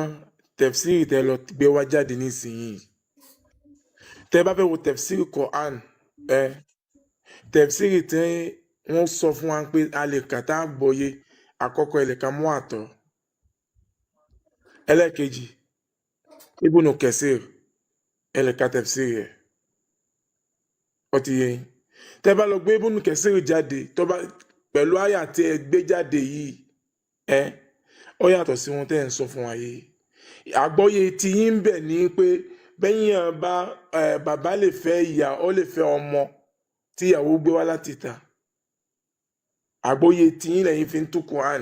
tẹ̀fsíìrì tẹ́ lọ gbé wá jáde nísìnyìí. Tẹ́ bá fẹ́ wo tẹ̀fsíìrì Quran, ẹ tẹ̀fsíìrì tí wọ́n sọ fún wa pé a lè kà tá a gbọ́yé, àkọ́kọ́ ẹ lè ka mú àtọ̀, ẹlẹ́ẹ̀kejì Ibnu Kathir, ẹ lè ka tẹ̀fsíìrì ẹ̀, ó ti yé yín. Tẹ́ bá lọ gbé Ibnu Kathir jáde, tó bá pẹ̀lú àyà tí ẹ gbé jáde yìí, ẹ ó yàtọ̀ sí ohun tẹ́ ẹ̀ ń sọ fún wa yìí. Àgbọ́yé tí yín ń bẹ̀ ni pé bẹ́yìn bá bàbá lè fẹ́ ìyá, ó lè fẹ́ ọmọ tí ìyàwó gbé wá láti ìta. Àgbọ́yé tí yín lẹ́yìn fi ń tú Quran.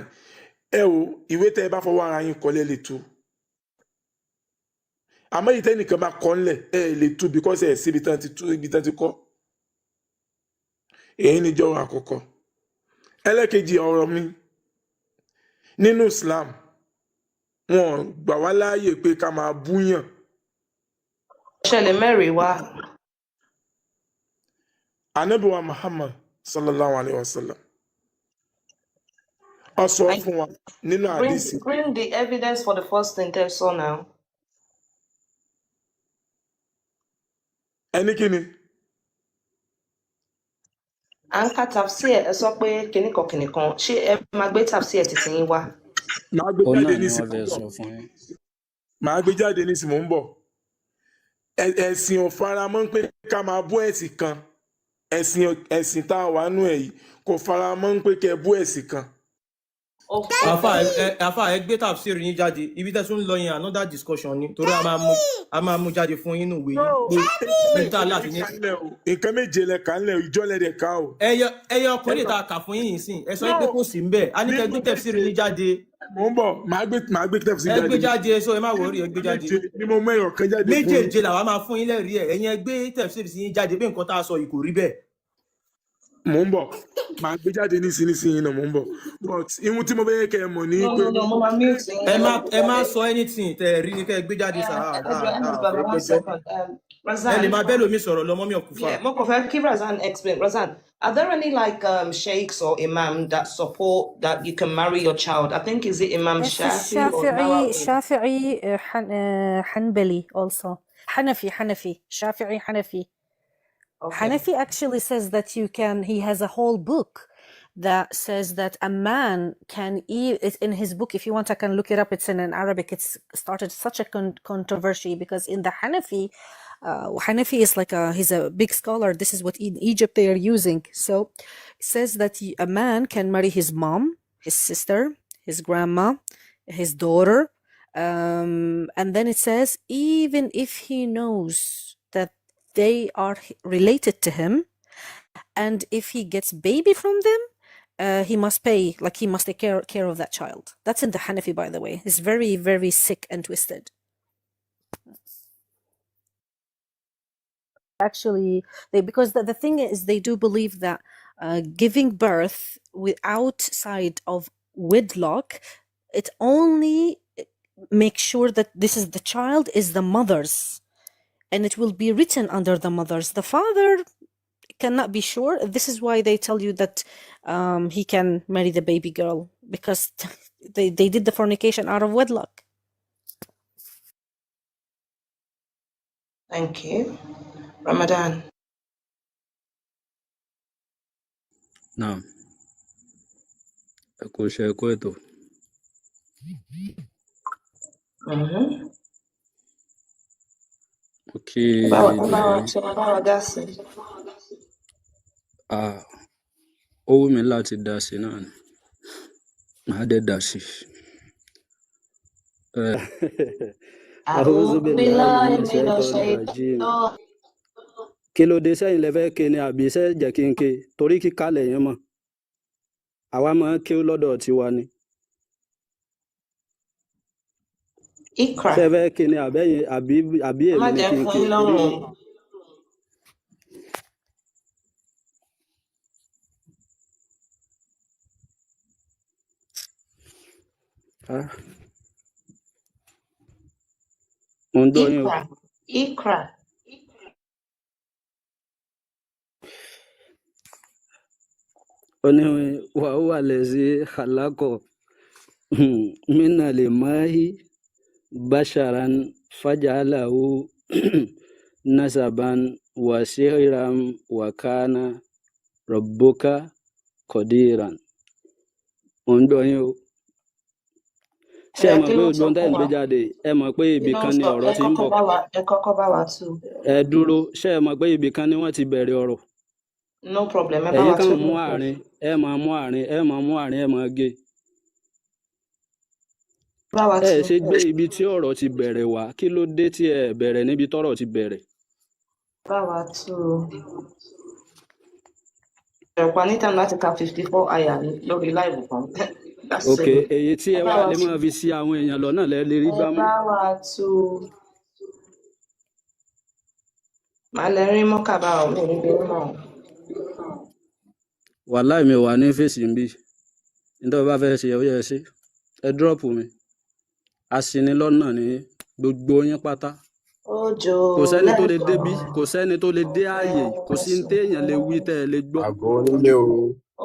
Ẹ wo ìwé tẹ́ ẹ bá fọwọ́ ara yín kọ lẹ́ lè tú, àmọ́ èyí tẹ́nìkan bá kọ́ ńlẹ̀ ẹ lè tú, because ẹ síbi tán ti tú, ibi tán ti kọ́. Èyí ni jọ́wọ́ àkọ́kọ́. Ẹlẹ́kejì, ọ̀rọ̀ mi nínú Islam, wọn gbà wá láàyè pé ká máa búyàn. Ṣẹlẹ̀ mẹ́rin wá. Ànábì wa Muhammad sallallahu alayhi wa sallam ó sọ fún wa nínú àdìsí. Bring the evidence for the first thing tẹ́ sọ now. Ẹni kí ni? À ń ka tafsir, ẹ sọ pé kinní kan, ṣé ẹ máa gbé tafsir títí yín wá? Màá gbé Òun jáde náà ni nísìnyí, wọ́n mò ń fẹ́ bọ̀. sọ fún yín. Màá gbé jáde nísìnyí, mò ń bọ̀. Ẹ̀sìn ò faramọ́ pé ká máa bú ẹ̀sìn kan. Ẹ̀sìn tá a wà nú ẹ̀ yìí kò faramọ́ pé kẹ́ ẹ bú ẹ̀sìn kan. Àfà, àfà, ẹ gbé tafsir yín jáde. Ibi tẹ́ tún ń lọ yẹn, another discussion ni, torí a máa mú jáde fún yín nínú ìwé yín pé ibi tá a láti ní. Nǹkan méje lẹ kà ńlẹ̀, ìjọ lẹ dẹ̀ ká o. Ẹyọ ọkùnrin tá a kà fún yín yìí sìn, ẹ sọ pé kò sí ńbẹ̀, a ní kẹ́ gbé tafsir yín jáde. Mò ń bọ̀, màá gbé tafsir Ẹ jáde. gbé jáde, so ẹ má worry, ẹ gbé jáde. Méje ni mo mú ẹyọ kan jáde fún yín. Méjèèje làwa máa fún yín lẹ́rìí ẹ̀. Ẹ̀yin ẹ gbé tafsir sí yín jáde pé nǹkan tá a sọ yìí kò rí bẹ́ẹ̀. Mò ń bọ̀, màá gbé jáde nísinsìnyí náà, mò ń bọ̀, but ihun tí mo fẹ́ kẹ́ ẹ mọ̀ ní No, pé no, no, mo máa mute yín. Ẹ Ẹ má lọ gbé ẹ má jáde. sọ anything tẹ ẹ rí ni kẹ́ ẹ gbé jáde sà. Ẹ jọ̀ọ́, ẹ bàbá, Fẹ́ one gbẹ́jọ́. second. Ẹ lè Razan, máa bẹ́ẹ̀ lómi sọ̀rọ̀ lọ, mọ́mí ọ̀kúfà. yeah, mo kàn fẹ́ kí Razan explain. Razan, are there any like sheikhs or imam that support that you can marry your child? I think, is it Imam It's Shafi or الشافعي Nawawi? شافعي حنبلي also. حنفي شافعي حنفي. Okay. Hanafi actually says that you can, he has a whole book that says that a man can eat it's in his book. If you want, I can look it up. It's in an Arabic. It's started such a controversy because in the Hanafi, Hanafi is like he's a big scholar. This is what in Egypt they are using. So it says that a man can marry his mom, his sister, his grandma, his daughter. And then it says, even if he knows that they are related to him, and if he gets baby from them, he must pay, like he must take care of that child. That's in the Hanafi, by the way. It's very, very sick and twisted. Actually, they, because the thing is, they do believe that giving birth without side of wedlock, it only makes sure that this is the child is the mother's, and it will be written under the mother's. The father cannot be sure. This is why they tell you that he can marry the baby girl, because they did the fornication out of wedlock. Thank you. Ramadan. Naam, ẹ kú iṣẹ́, ẹ kú ètò. Mm-hmm. Mo kí Báwa gbogbo báwa yín. ṣe máa bá wa dá sí. Ah, ó wù mí láti dá sí náà ni. Màá dẹ̀ dá sí. A'udhu أعوذ billahi بالله minash من shaitani rajim. الشيطان. Kí ló dé sẹ́yìn lẹ fẹ́ ké ni àbí ṣé jẹ́ kí n ké? Torí kíkà lẹ̀yin mọ̀. Àwa máa ń kéwú lọ́dọ̀ tiwa ni. Ikra. Ṣé ẹ fẹ́ ké ni àbẹ́yìn àbí Ẹ má èmi ni jẹ́ kí n fún ké? yín Torí lọ́rùn o. Ah, mo ń gbọ́ yín o. Ikra. Ikra. Ó ní wa huwa allazi khalaqa minal ma'i basharan faja'alahu nasaban wa sihran wa kana rabbuka qadiran. Mo ń gbọ́ yín o. Ṣé ẹ Ọ̀yá mọ̀ kí pé ló ń gbogbo sọ ohun tẹ́ fún ń gbé wa? jáde, ẹ mọ̀ pé Kí ibì ló ń kan ni sọ? ọ̀rọ̀ Ẹ ti ń kọ́kọ́ bọ̀. bá wa ẹ kọ́kọ́ bá wa tú. Ẹ dúró, ṣé ẹ mọ̀ pé ibì kan ni wọ́n ti bẹ̀rẹ̀ ọ̀rọ̀? No problem, ẹ bá Ẹ̀yin wa kàn tú. mú àárín, ẹ máa mú àárín, ẹ máa mú àárín, ẹ máa gé. Bá wa Ẹ tú. ṣe gbé ibi tí ọ̀rọ̀ ti bẹ̀rẹ̀ wá, kí ló dé tí ẹ bẹ̀rẹ̀ níbi tọ́rọ̀ ti bẹ̀rẹ̀? Bá wa tú. Ẹ̀rọ̀pá ní time láti ka 54 àyà lórí láìbù kan. That's Ok, it. èyí tí Ẹ ẹ bá wá wa lè tú. máa fi sí àwọn èèyàn lọ́nà lẹ lè rí Ẹ gbámú. bá wa tú. Màá lẹ rí mọ́kà bá ọ, mi ò ní bí mọ́ o. Wàláì mi ò wà ní fèsì ń bí. Nítorí bá fẹ́ ṣe ó yẹ ẹ ṣe. Ẹ dúrọ́pù mi. Aṣinilọ́nà ní gbogbo yín pátá. Òjò Kò sẹ́ni tó lè lẹ́sọ̀ débí, kò sẹ́ni tó lè dé ààyè, kò sí ní téèyàn lè wí tẹ́ ẹ lè gbọ́. Àgọ́ onílé o.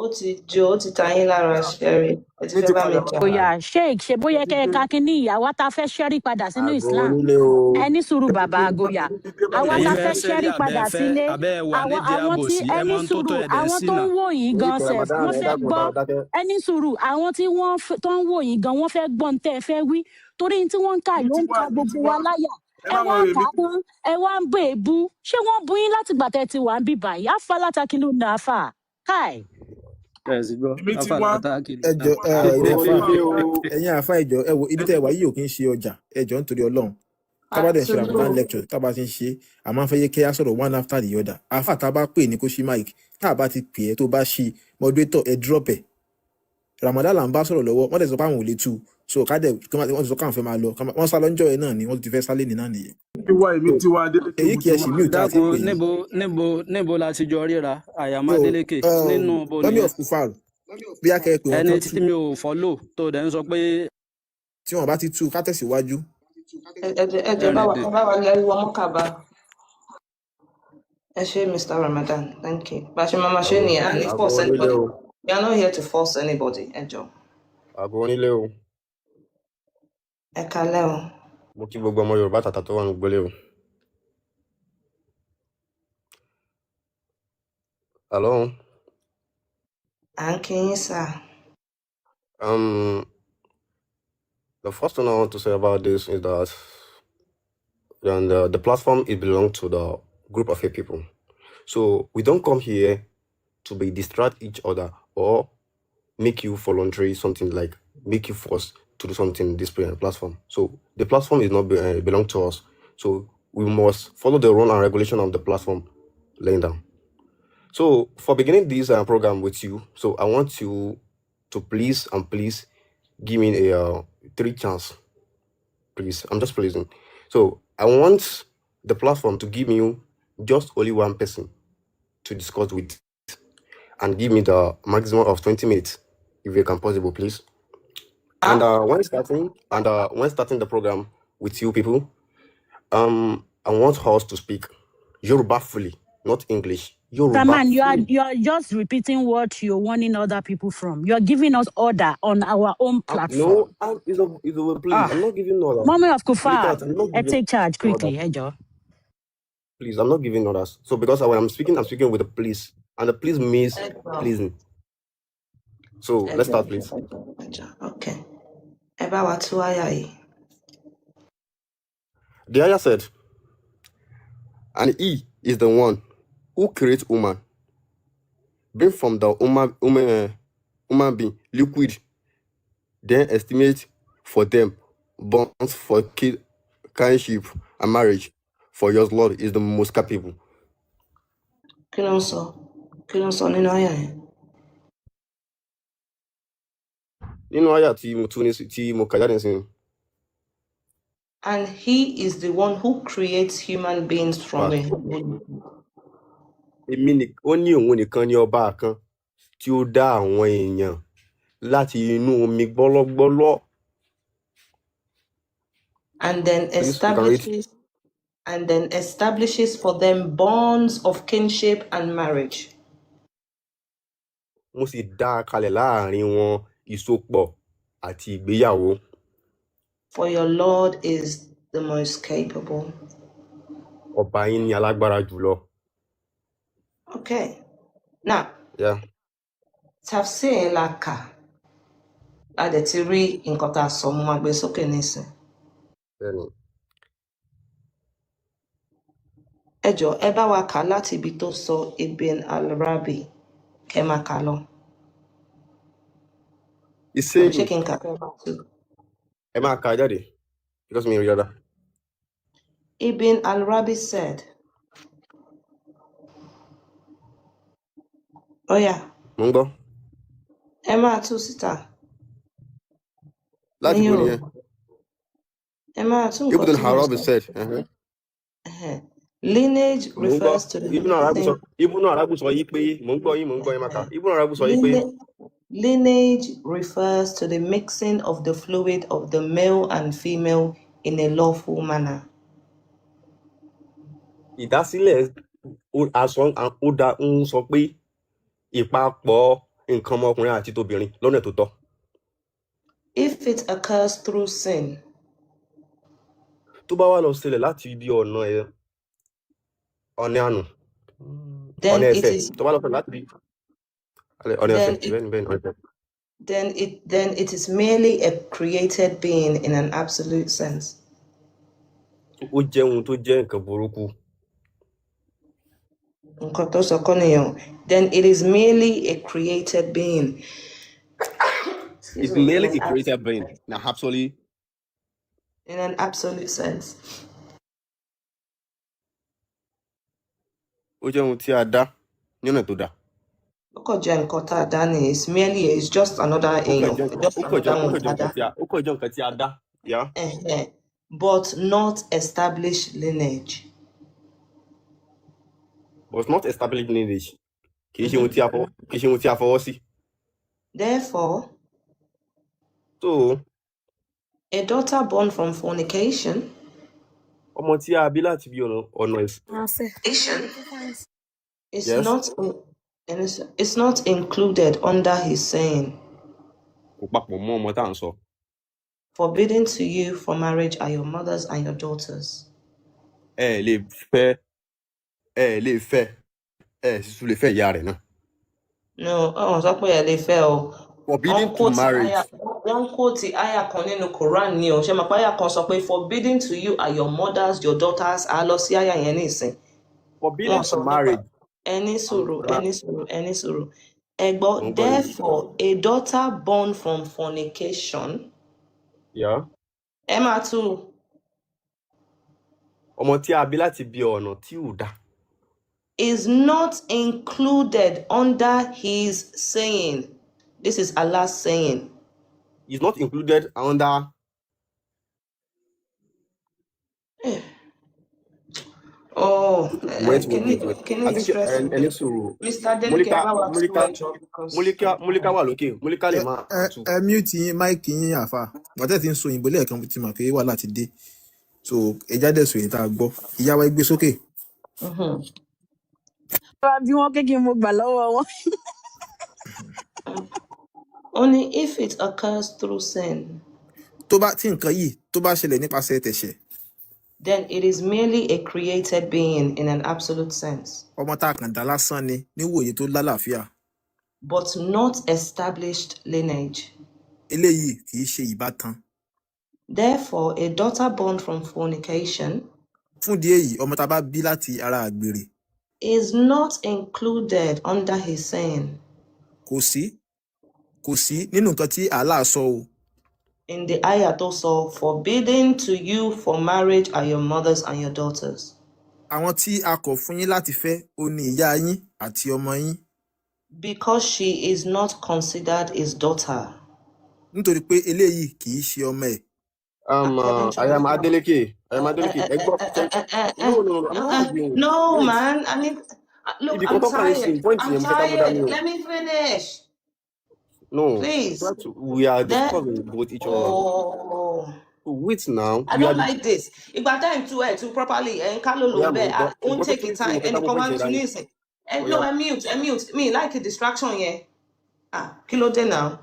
Ó ti jó, ó ti ta yín lára ṣẹ́rí. Ẹ ti Èmi fẹ́ ti bá mi padà wá. jà. Oya sheik, ṣe bóyá Mo ti kẹ ẹ dé. ka kínní ìyàwó tá a fẹ́ ṣẹ́rí padà sínú Àgọ́ Islam. onílé o. Ẹ ní sùúrù Èmi bàbá ti dé. Àgòyà. Èmi ti dé báyìí. Àwa Ẹ̀yin tá a fẹ́ fẹ́ sẹ́rí ṣẹ́rí àbẹ́ padà fẹ́ sílé. abẹ́ ẹ wà Àwọn nídìí àwọn tí àbòsí, ẹ ẹ ní máa ń tó sùúrù, tó ẹ̀dẹ̀ ń àwọn tó ṣìnà. ń wò yín gan Sheik sef, Ramadan wọ́n ẹ fẹ́ dákun gbọ́. bá wa dákẹ́. Ẹ ní sùúrù, àwọn tí wọ́n tó ń wò yín gan, wọ́n fẹ́ gbọ́ ohun tẹ́ ẹ fẹ́ wí. Torí ohun tí wọ́n ń kà Èmi ló ti ń wá, ka èmi ti gbogbo wá. wa láyà. Ẹ Ẹ má wá wọrí, ń kà èmi á tán, ẹ wá ń bè é bú. Ṣé wọ́n bú yín látìgbà tẹ́ ẹ ti wà ń bì báyìí? Àfa látàkìlú nàáfà. Káì. Ẹ sì gbọ́, èmi ti afa wá. látàkìlú Ẹ náà. jọ Àgọ́ ẹ̀yin àfa, onílé o. ẹ̀yin àfa, ìjọ ẹ wo ibi tẹ́ ẹ wà yìí ò kí ń ṣe ọjà. Ẹ jọ nítorí Ọlọ́run. Tá bá dẹ̀ ń ṣe Ramadan Àtúlù. lecture, tá bá ti ń ṣe, a máa ń fẹ́ yé kí á sọ̀rọ̀ one after the other. Àfa tá a bá pè ní kó ṣí mic, tá a bá ti pè é tó bá ṣí, moderator ẹ drop ẹ̀. Ramadan là ń bá sọ̀rọ̀ lọ́wọ́, wọ́n dẹ̀ sọ pé àwọn ò lè tú. So ká dẹ̀ wọ́n ti sọ káwọn fẹ́ máa lọ. Wọ́n sá lọ́njọ́ ẹ̀ náà ni wọ́n ti fẹ́ sálé ní náà nìyẹn. Èmi ti wá, èmi So ti wá, Adélékè, èyí mo kì ti í ẹ wá. ṣì mute tá a ti Dákun, pè yín. níbo la ti jọ ríra? Àyàmá So Adélékè nínú bo Mummy nìyẹn. of Kufar, bí a kẹ́ ẹ pè wọ́n Ẹni kán tí tú. mi ò fọ́lò tó dẹ̀ ń sọ pé Tí wọ́n bá ti tú, ká tẹ̀síwájú. Ẹ jẹ́ bá ẹrìn wa dè. ẹ bá wa lẹ́rí wọ mọ́kà bá. Ẹ ṣé Mr. Ramadan, thank you. Bá a ṣe máa ma ṣe Àgọ́ nìyẹn, à ní àgọ́ force onílé anybody. o. We are not here to force anybody. Ẹ jọ̀ọ́. Àgọ́ onílé o. Ẹ kalẹ́ o. Mo kí gbogbo ọmọ Yorùbá tàtà tó wà ní gbélé o. Hello. À ń kí yín sà. The first thing I want to say about this is that and the platform it belongs to the group of people. So we don't come here to be distract each other or make you voluntary something like make you force to do something in this platform. So the platform is not belong to us. So we must follow the rule and regulation of the platform laying down. So for beginning this program with you, so I want you to please and please give me a three chance, please. I'm just pleasing. So I want the platform to give me just only one person to discuss with and give me the maximum of 20 minutes, if you can possible, please. And when starting the program with you people, I want us to speak Yoruba fully, not English. Yoruba Saman, you are fully. you are just repeating what you're warning other people from. You're giving us order on our own platform. No, it's over, please. Ah, I'm not giving order. Moment of Kufar, Militant, I'm not I giving take charge order. quickly, Ejo. Please, I'm not giving orders. So because when I'm speaking with the police, and the police means Ẹ jọ̀ọ́. pleasing. So Ẹ let's jọ̀ọ́. start, please. Ẹ jọ̀ọ́. Okay. Ẹ bá wa tú àyà yìí. The ayah said, and he is the one who creates woman, bring from the human being liquid, then estimate for them bonds for kinship and marriage, for your Lord is the most capable. Kí ló ń sọ? Kí ló ń sọ nínú àyà yẹn? Nínú àyà tí mo tún ní tí mo kà jáde nísìnyí, And he is the one who creates human beings from pa a whole. Èmi ní ó ní òun nìkan ní ọba kan tí ó dá àwọn èèyàn láti inú omi gbọ́lọ́gbọ́lọ́. And then Please, you can read. establishes for them bonds of kinship and marriage. Mo sì dá a kalẹ̀ láàrin wọn ìsopọ̀ àti ìgbéyàwó. For your Lord is the most capable. Ọba yín ní alágbára jùlọ. Okay. Now, Yeah. tafsir la kà. A dẹ̀ ti rí nǹkan tá a sọ, mo máa gbé sókè nísìn. Bẹ́ẹ̀ni. Ẹ jọ̀ọ́, ẹ bá wa kà láti ibi tó sọ Ibn al-Arabi, kẹ́ máa kà lọ. It's Àbí ṣé saying, kí n kà kẹ́ ẹ máa tú? Ẹ máa kà á jáde because mi ò rí dáadáa. Ibn al-Arabi said, ó yá, Mo ń gbọ́. ẹ máa tú síta ní Láti bo nìyẹn? Yorùbá. Ẹ máa tú nǹkan Ibn tí mo al-Arabi sọ. said, Lineage Mo ń gbọ́. refers to the Ibn al-Arabi sọ mixing. Ibn al-Arabi sọ yí pé mò ń gbọ́ yín, mò ń gbọ́ yín, máa kà. Ibn al-Arabi sọ yí pé Lineage refers to the mixing of the fluid of the male and female in a lawful manner. Ìdásílẹ̀ aṣọ ó dá ń sọ pé ìpapọ̀ nǹkan ọmọkùnrin àti tobìnrin lọ́nà tó tọ́. If it occurs through sin, Tó bá wá lọ ṣẹlẹ̀ láti ibi ọ̀nà ẹ̀ ọ̀nà àánú, then ọ̀nà it ẹ̀ṣẹ̀, is tó bá lọ ṣẹlẹ̀ láti ibi ọ̀nà then ẹ̀ṣẹ̀, it bẹ́ẹ̀ni bẹ́ẹ̀ni, ọ̀nà ẹ̀ṣẹ̀. then it is merely a created being in an absolute sense. Ó jẹ́ ohun tó jẹ́ nǹkan burúkú. Nǹkan tó sọ kọ́ nìyẹn o. Then it is merely a created being. Excuse It's me, in merely an a created being. absolute Now, absolutely, in an absolute sense. Ó jẹ́ ohun tí a dá ní ọ̀nà tó dáa. Ó kàn jẹ́ nǹkan tá a dá ni. It's merely, it's just another Ó kàn èèyàn, jẹ́ nǹkan, just ó kàn jẹ́, another ó one kàn jẹ́ tá a nǹkan dá. tí a, ó kàn jẹ́ nǹkan tí a dá. Yeah. Ẹhẹ́n. But not established lineage. But not established lineage. Kì í ṣe ohun tí a fọwọ́, kì í ṣe ohun tí a fọwọ́ sí. Therefore, So, a daughter born from fornication ọmọ tí a bí láti bí ọ̀nà ọ̀nà ẹ̀ṣẹ̀. is Yes. not and it's not included under his saying, Kò papọ̀ mọ́ ọmọ tá à ń sọ. "Forbidden to you for marriage are your mothers and your daughters." Ẹ lè fẹ́, ẹ lè fẹ́, ẹ sì tún lè fẹ́ ìyá rẹ̀ náà. No, ọ̀hún sọ pé ẹ lè fẹ́ o. Wọ́n Forbidden to kó ti marriage. àyà, wọ́n kó ti àyà kan nínú Quran ni o. Ṣé mo pa àyà kan sọ pé "Forbidden to you are your mothers, your daughters"? Á lọ sí àyà yẹn nísìn. Forbidden Wọ́n to sọ̀rọ̀ nípa marriage. ẹni sùúrù, ẹni sùúrù, ẹni sùúrù. Ẹ gbọ́, Mo ń gbọ́ yín. therefore, a daughter born from fornication. Yeah. Ẹ máa tú. Ọmọ tí a bí láti bí ọ̀nà tí ò dáa. Is not included under his saying. This is Allah's saying. Is not included under. Oh, Wait, wait, can wait, you wait. can I you think stress ẹni sùúrù. Mr. Adeleke, Múlíká, ẹ bá wa tú Múlíká, ẹjọ́ because Múlíká, Múlíká wà lókè. Múlíká lè Ẹ máa ẹ tú. ẹ mute yín, mic yín, àfà. Gbàtẹ́ tí ń sọ òyìnbó lẹ́ẹ̀kan, mo ti mọ̀ pé wàhálà ti dé. So ẹ jáde sọ èyí tá a gbọ́. Ìyá wa, ẹ gbé sókè. Wá bí wọn kékeré mo gbà lọ́wọ́ wọn. Only if it occurs through sin, Tó bá tí nǹkan yìí tó bá ṣẹlẹ̀ nípasẹ̀ tẹ̀ṣẹ̀, then it is merely a created being in an absolute sense, ọmọ tá a kàn dá lásán ni níwòye tó lálàáfíà. But not established lineage. Eléyìí kì í ṣe ìbátan. Therefore, a daughter born from fornication Fún ìdí èyí, ọmọ tá a bá bí láti ara àgbèrè is not included under his saying, kò sí nínú nǹkan tí Allah sọ o. In the ayah tó sọ, forbidden to you for marriage are your mothers and your daughters. Àwọn tí a kọ̀ fún yín láti fẹ́ òun ni ìyá yín àti ọmọ yín. Because she is not considered his daughter. Nítorí pé eléyìí kì í ṣe ọmọ ẹ̀. According to I am Islam. Adeleke. I am Adeleke. Ẹ gbọ́ No, no, no, I'm not arguing. No, Wait. man. I mean, look, Ibi kan I'm tó kàn ń ṣe tired. point I'm yẹn mo fẹ́ ká mú dání tired. o. Let me finish. No, Please. try to, we are There. discussing both each other. Oh. Wait now, I we don't are like this. Ìgbà tá ẹ̀ ń tú ẹ̀ tú properly, ẹ̀ ń ká ló ló Oya ń mo bẹ̀, ń gbọ́. ó ń Nǹkan tó take tún your tí mo time. fẹ́ ká mú Ẹnìkan wá point ń yẹn tú dání. nísìn. Ẹ no, Oya. ẹ mute, ẹ mute. Mi like distraction yẹn. Ah, kí ló dé now?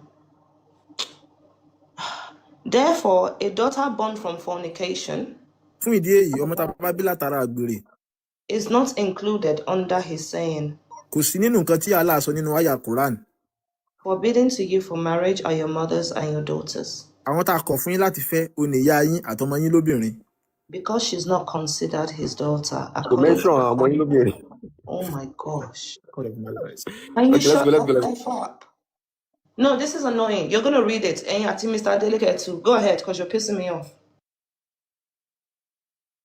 Therefore, a daughter born from fornication Fún ìdí èyí, ọmọ tá a bá bí látara àgbèrè is not included under his saying, kò sí nínú nǹkan tí Allah sọ nínú àyà Quran. forbidden to you for marriage are your mothers and your daughters. Àwọn tá a kọ̀ fún yín láti fẹ́ òun ni ìyá yín àtọmọ yín lóbìnrin. Because she's not considered his daughter, Kò according mention to àwọn ọmọ yín lóbìnrin. Oh my gosh. God of my life. Can you Okay, let's shut go, let's the go, let's F up? No, this is annoying. You're gonna read it. And I think Mr. Adeleke too. Go ahead, because you're pissing me off.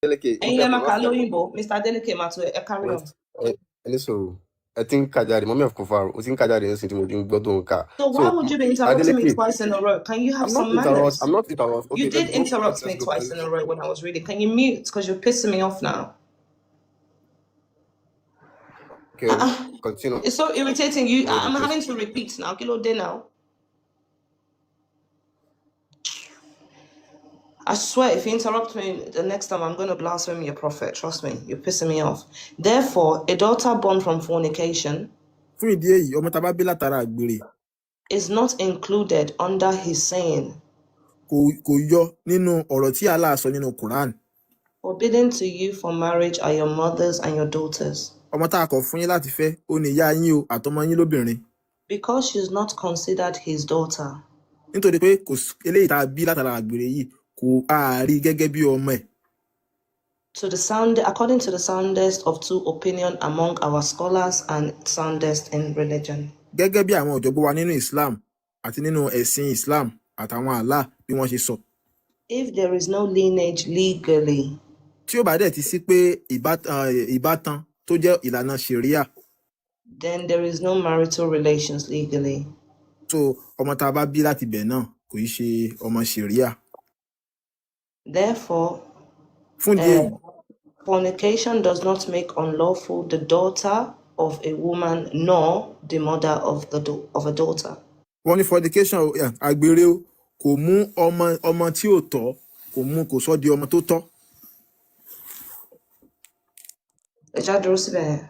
Adeleke, mo And fẹ́ yeah, pronounce that. Mr. Adeleke Matu, carry Wait. on. Ẹni sọ̀rọ̀. Ẹ ti ń kà jáde, Mummy of Kufar, o ti ń kà jáde nísìnyí tí mo ti ń gbọ́ tó ń kà. So So, why would you be interrupting me Adeleke, twice in a row? Can you have I'm not some interrupt. manners? I'm not interrupt. You Okay, did let's go. interrupt Let's me go, twice please. in a row when I was reading. Can you mute? Because you're pissing me off now. Okay, continue. It's so irritating. Read I'm it, please. having to repeat now. Kilo day now. I swear, if you interrupt me the next time, I'm going to blaspheme your prophet. Trust me, you're pissing me off. Therefore, a daughter born from fornication Fún ìdí èyí, ọmọ tá a bá bí látara àgbèrè is not included under his saying, kò yọ nínú ọ̀rọ̀ tí Allah sọ nínú Quran. forbidden to you for marriage are your mothers and your daughters. Ọmọ tá a kọ̀ fún yín láti fẹ́ òun ni ìyá yín o àtọmọ yín lóbìnrin. Because she's not considered his daughter. Nítorí pé kò sí eléyìí tá a bí látara àgbèrè yìí kò á rí gẹ́gẹ́ bí ọmọ ẹ̀. To the sound, according to the soundest of two opinion among our scholars and soundest in religion. Gẹ́gẹ́ bí àwọn ọ̀jọ̀gbọ́n wa nínú Islam àti nínú ẹ̀sìn Islam àtàwọn Allah bí wọ́n ṣe sọ. If there is no lineage legally, Tí ó bá dẹ̀ ti sí pé ìbátan tó jẹ́ ìlànà Sharia, then there is no marital relations legally. so ọmọ tá a bá bí láti ibẹ̀ náà kò í ṣe ọmọ Sharia. Therefore, Fún ìdí èyí, fornication does not make unlawful the daughter of a woman nor the mother of of a daughter. Wọ́n ní fornication o, àgbèrè o kò mú ọmọ tí ò tọ́, kò mú, kò sọ di ọmọ tó tọ́. Ẹ já dúró síbẹ̀.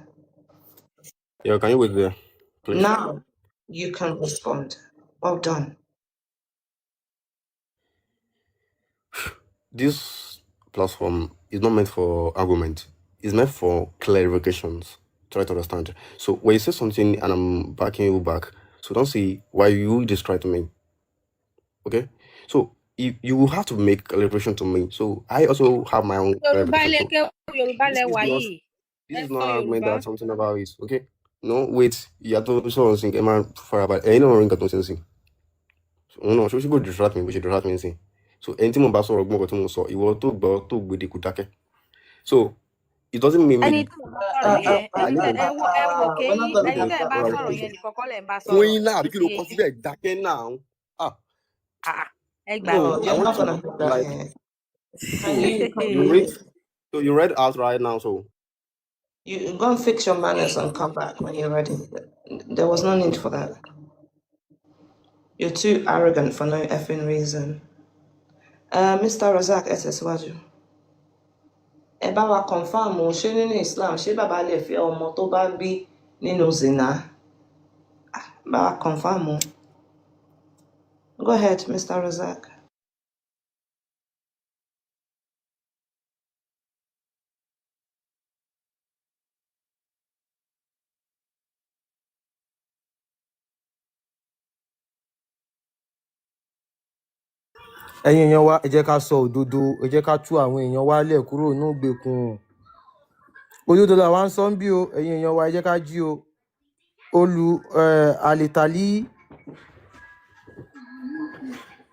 Yeah, can you wait there, please? Now you can respond. Well done. This platform is not meant for argument. It's meant for clarifications. Try to understand. So when you say something and I'm backing you back, so don't say why you describe to me. Okay? So you will have to make clarification to me. So I also have my own Yorùbá clarification. ilé So kéwú Yorùbá this lẹ is wà not yìí, this ẹ is sọ not an argument Yorùbá. that something about it. Okay? No, wait. You have to sọ nsìn ẹ máa farabalẹ̀. Ẹ̀yin náà rí nǹkan tó ń ṣe nsìn. Òun náà ṣó ṣe kò distract me bó ṣe distract me nsìn. So ẹni tí mo bá sọ̀rọ̀ gbọ́n nǹkan tí mo sọ, ìwọ tó gbọ́ tó gbèdé kò dákẹ́. So it doesn't mean Ẹni me tí mo bá sọ̀rọ̀ yẹn, I ẹni need tẹ to ẹ wo ẹ wò We're not kéyí, gonna ẹni do tẹ ẹ bá that. sọ̀rọ̀ yẹn nìkan kọ́ lẹ̀ ń bá Fún sọ̀rọ̀ yín náà tó àbí kí ti ló yé kọ yín. síbẹ̀ dákẹ́ náà. Ah, Ah, ẹ gbà no, mí. No, I you're want not to gonna do that like here. so Can you can you you read so you read out right now, so you go and fix your manners and come back when you're ready. There was no need for that. You're too arrogant for no effing reason. Mr. Razak, ẹ tẹ̀síwájú. Ẹ bá wa confirm o, ṣé nínú Islam, ṣé bàbá lè fẹ́ ọmọ tó bá bí nínú zina? Bá wa confirm o. Go ahead, Mr. Razak. Ẹ̀yin èèyàn wa, ẹ jẹ́ ká sọ òdodo, ẹ jẹ́ ká tú àwọn èèyàn wa lẹ̀ kúrò nínú ìgbèkùn. Òdodo làwa ń sọ ń bí o. Ẹ̀yin èèyàn wa, ẹ jẹ́ ká jí o. Olù àlìtàlí.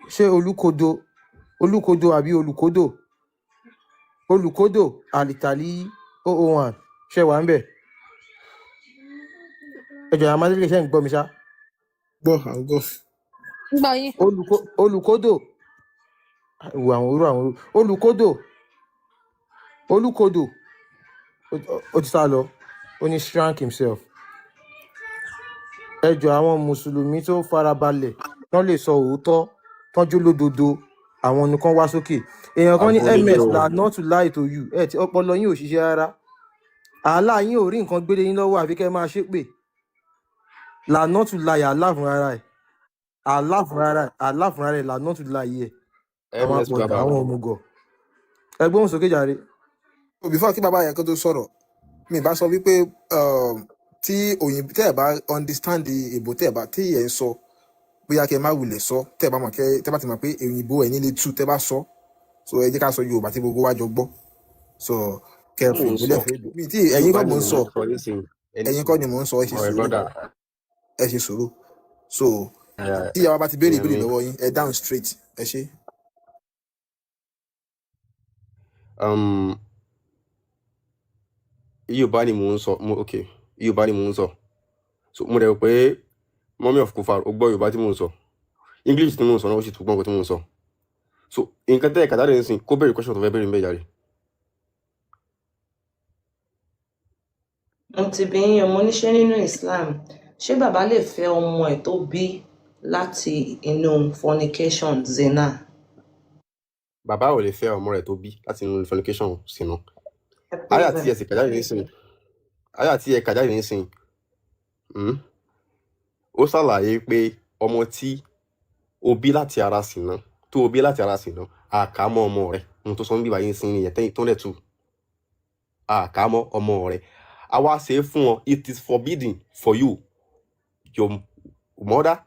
Ṣé Olúkodo, Olúkodo àbí Olùkódò, Olùkódò Àlìtàlí 001, ṣé wà ń bẹ̀? Ẹ jọ̀ọ́, Amadéleke, ṣé ń gbọ́ mi ṣá? Gbọ́, à ń gbọ́. Ń gbọ́ yín. Olùkódò, wo àwọn orú àwọn orú Olùkódò, Olùkódò, ó ti sá lọ, ó ní shrank himself. Ẹ jọ̀ọ́, àwọn mùsùlùmí tó farabalẹ̀ tán lè sọ òótọ́, tán jó lódodo, àwọn nìkan wá sókè. Èèyàn kan ní Agbórílé ms o. la not to lie to you. Ẹ ti ọpọlọ yín ò ṣiṣẹ́ rárá, àhálà yín ò rí nǹkan gbélé yín lọ́wọ́ àfi kẹ́ ẹ máa ṣépè. La not to lie, àlá fúnra ẹ̀, àlá fúnra ẹ̀, àlá fúnra ẹ̀, la not to lie ẹ̀, àwọn Ms àpọ̀dà, Baba. àwọn òmùgọ̀. Ẹ gbóhùn sókè jàre. So before kí bàbá yẹn kó tó sọ̀rọ̀, mi bá sọ wípé tí òyìnbó tẹ́ ẹ̀ bá understand èbó tẹ́ ẹ̀ bá tí ẹ̀ ń sọ, bóyá kẹ́ ẹ má wulẹ̀ sọ. Tẹ́ ẹ bá mọ̀, kẹ́ tẹ́ bá ti mọ̀ pé òyìnbó ẹ̀ nílé tú tẹ́ bá sọ, so ẹ jẹ́ ká sọ Yorùbá tí gbogbo wa jọ gbọ́. So kẹ́ ẹ Mò fi ń ìbílẹ̀ sọ fún mi tí ẹ̀yin Yorùbá kọ́ ni mò ń mò sọ. ń sọ nísìnyí. Ẹni Ẹ̀yin kọ́ ni mò ń sọ, ẹ ṣe my sùúrù, brother. ẹ ṣe sùúrù. So tí ìyàwó bá ti béèrè Èèyàn ìbéèrè mi. lọ́wọ́ yín, ẹ down straight, ẹ ṣe. Yorùbá ni mò ń sọ mo, ok, Yorùbá ni mò ń sọ. So mo dẹ̀ rò pé Mummy of Kufar ó gbọ́ Yorùbá tí mò ń sọ. English tí mò ń sọ náà, ó sì tún gbọ́ nǹkan tí mò ń sọ. So nǹkan tẹ́ ẹ̀ka jáde nísìnyí, kó béèrè question tó fẹ́ béèrè ń bẹ̀ jáde. Mo ti bí yín, ọmọ oníṣẹ́ nínú Islam, ṣé bàbá lè fẹ́ ọmọ ẹ̀ tó bí láti inú fornication, zina? Bàbá ò lè fẹ́ ọmọ rẹ̀ tó bí láti inú fornication sínú. Ẹ Àyà prove tí ẹ. ẹ sì kà jáde nísìnyí, àyà tí ẹ kà jáde nísìnyí, ó ṣàlàyé pé ọmọ tí o bí láti ara sìnà, tó o bí láti ara sìnà, àkàmọ́ ọmọ rẹ̀. Ohun tó sọ ń bíbá yín sí nìyẹn tẹ́yìn tó ń dẹ̀ tu àkàmọ́ ọmọ rẹ̀. Àwa ṣe é fún ọ, it is forbidden for you, your mother,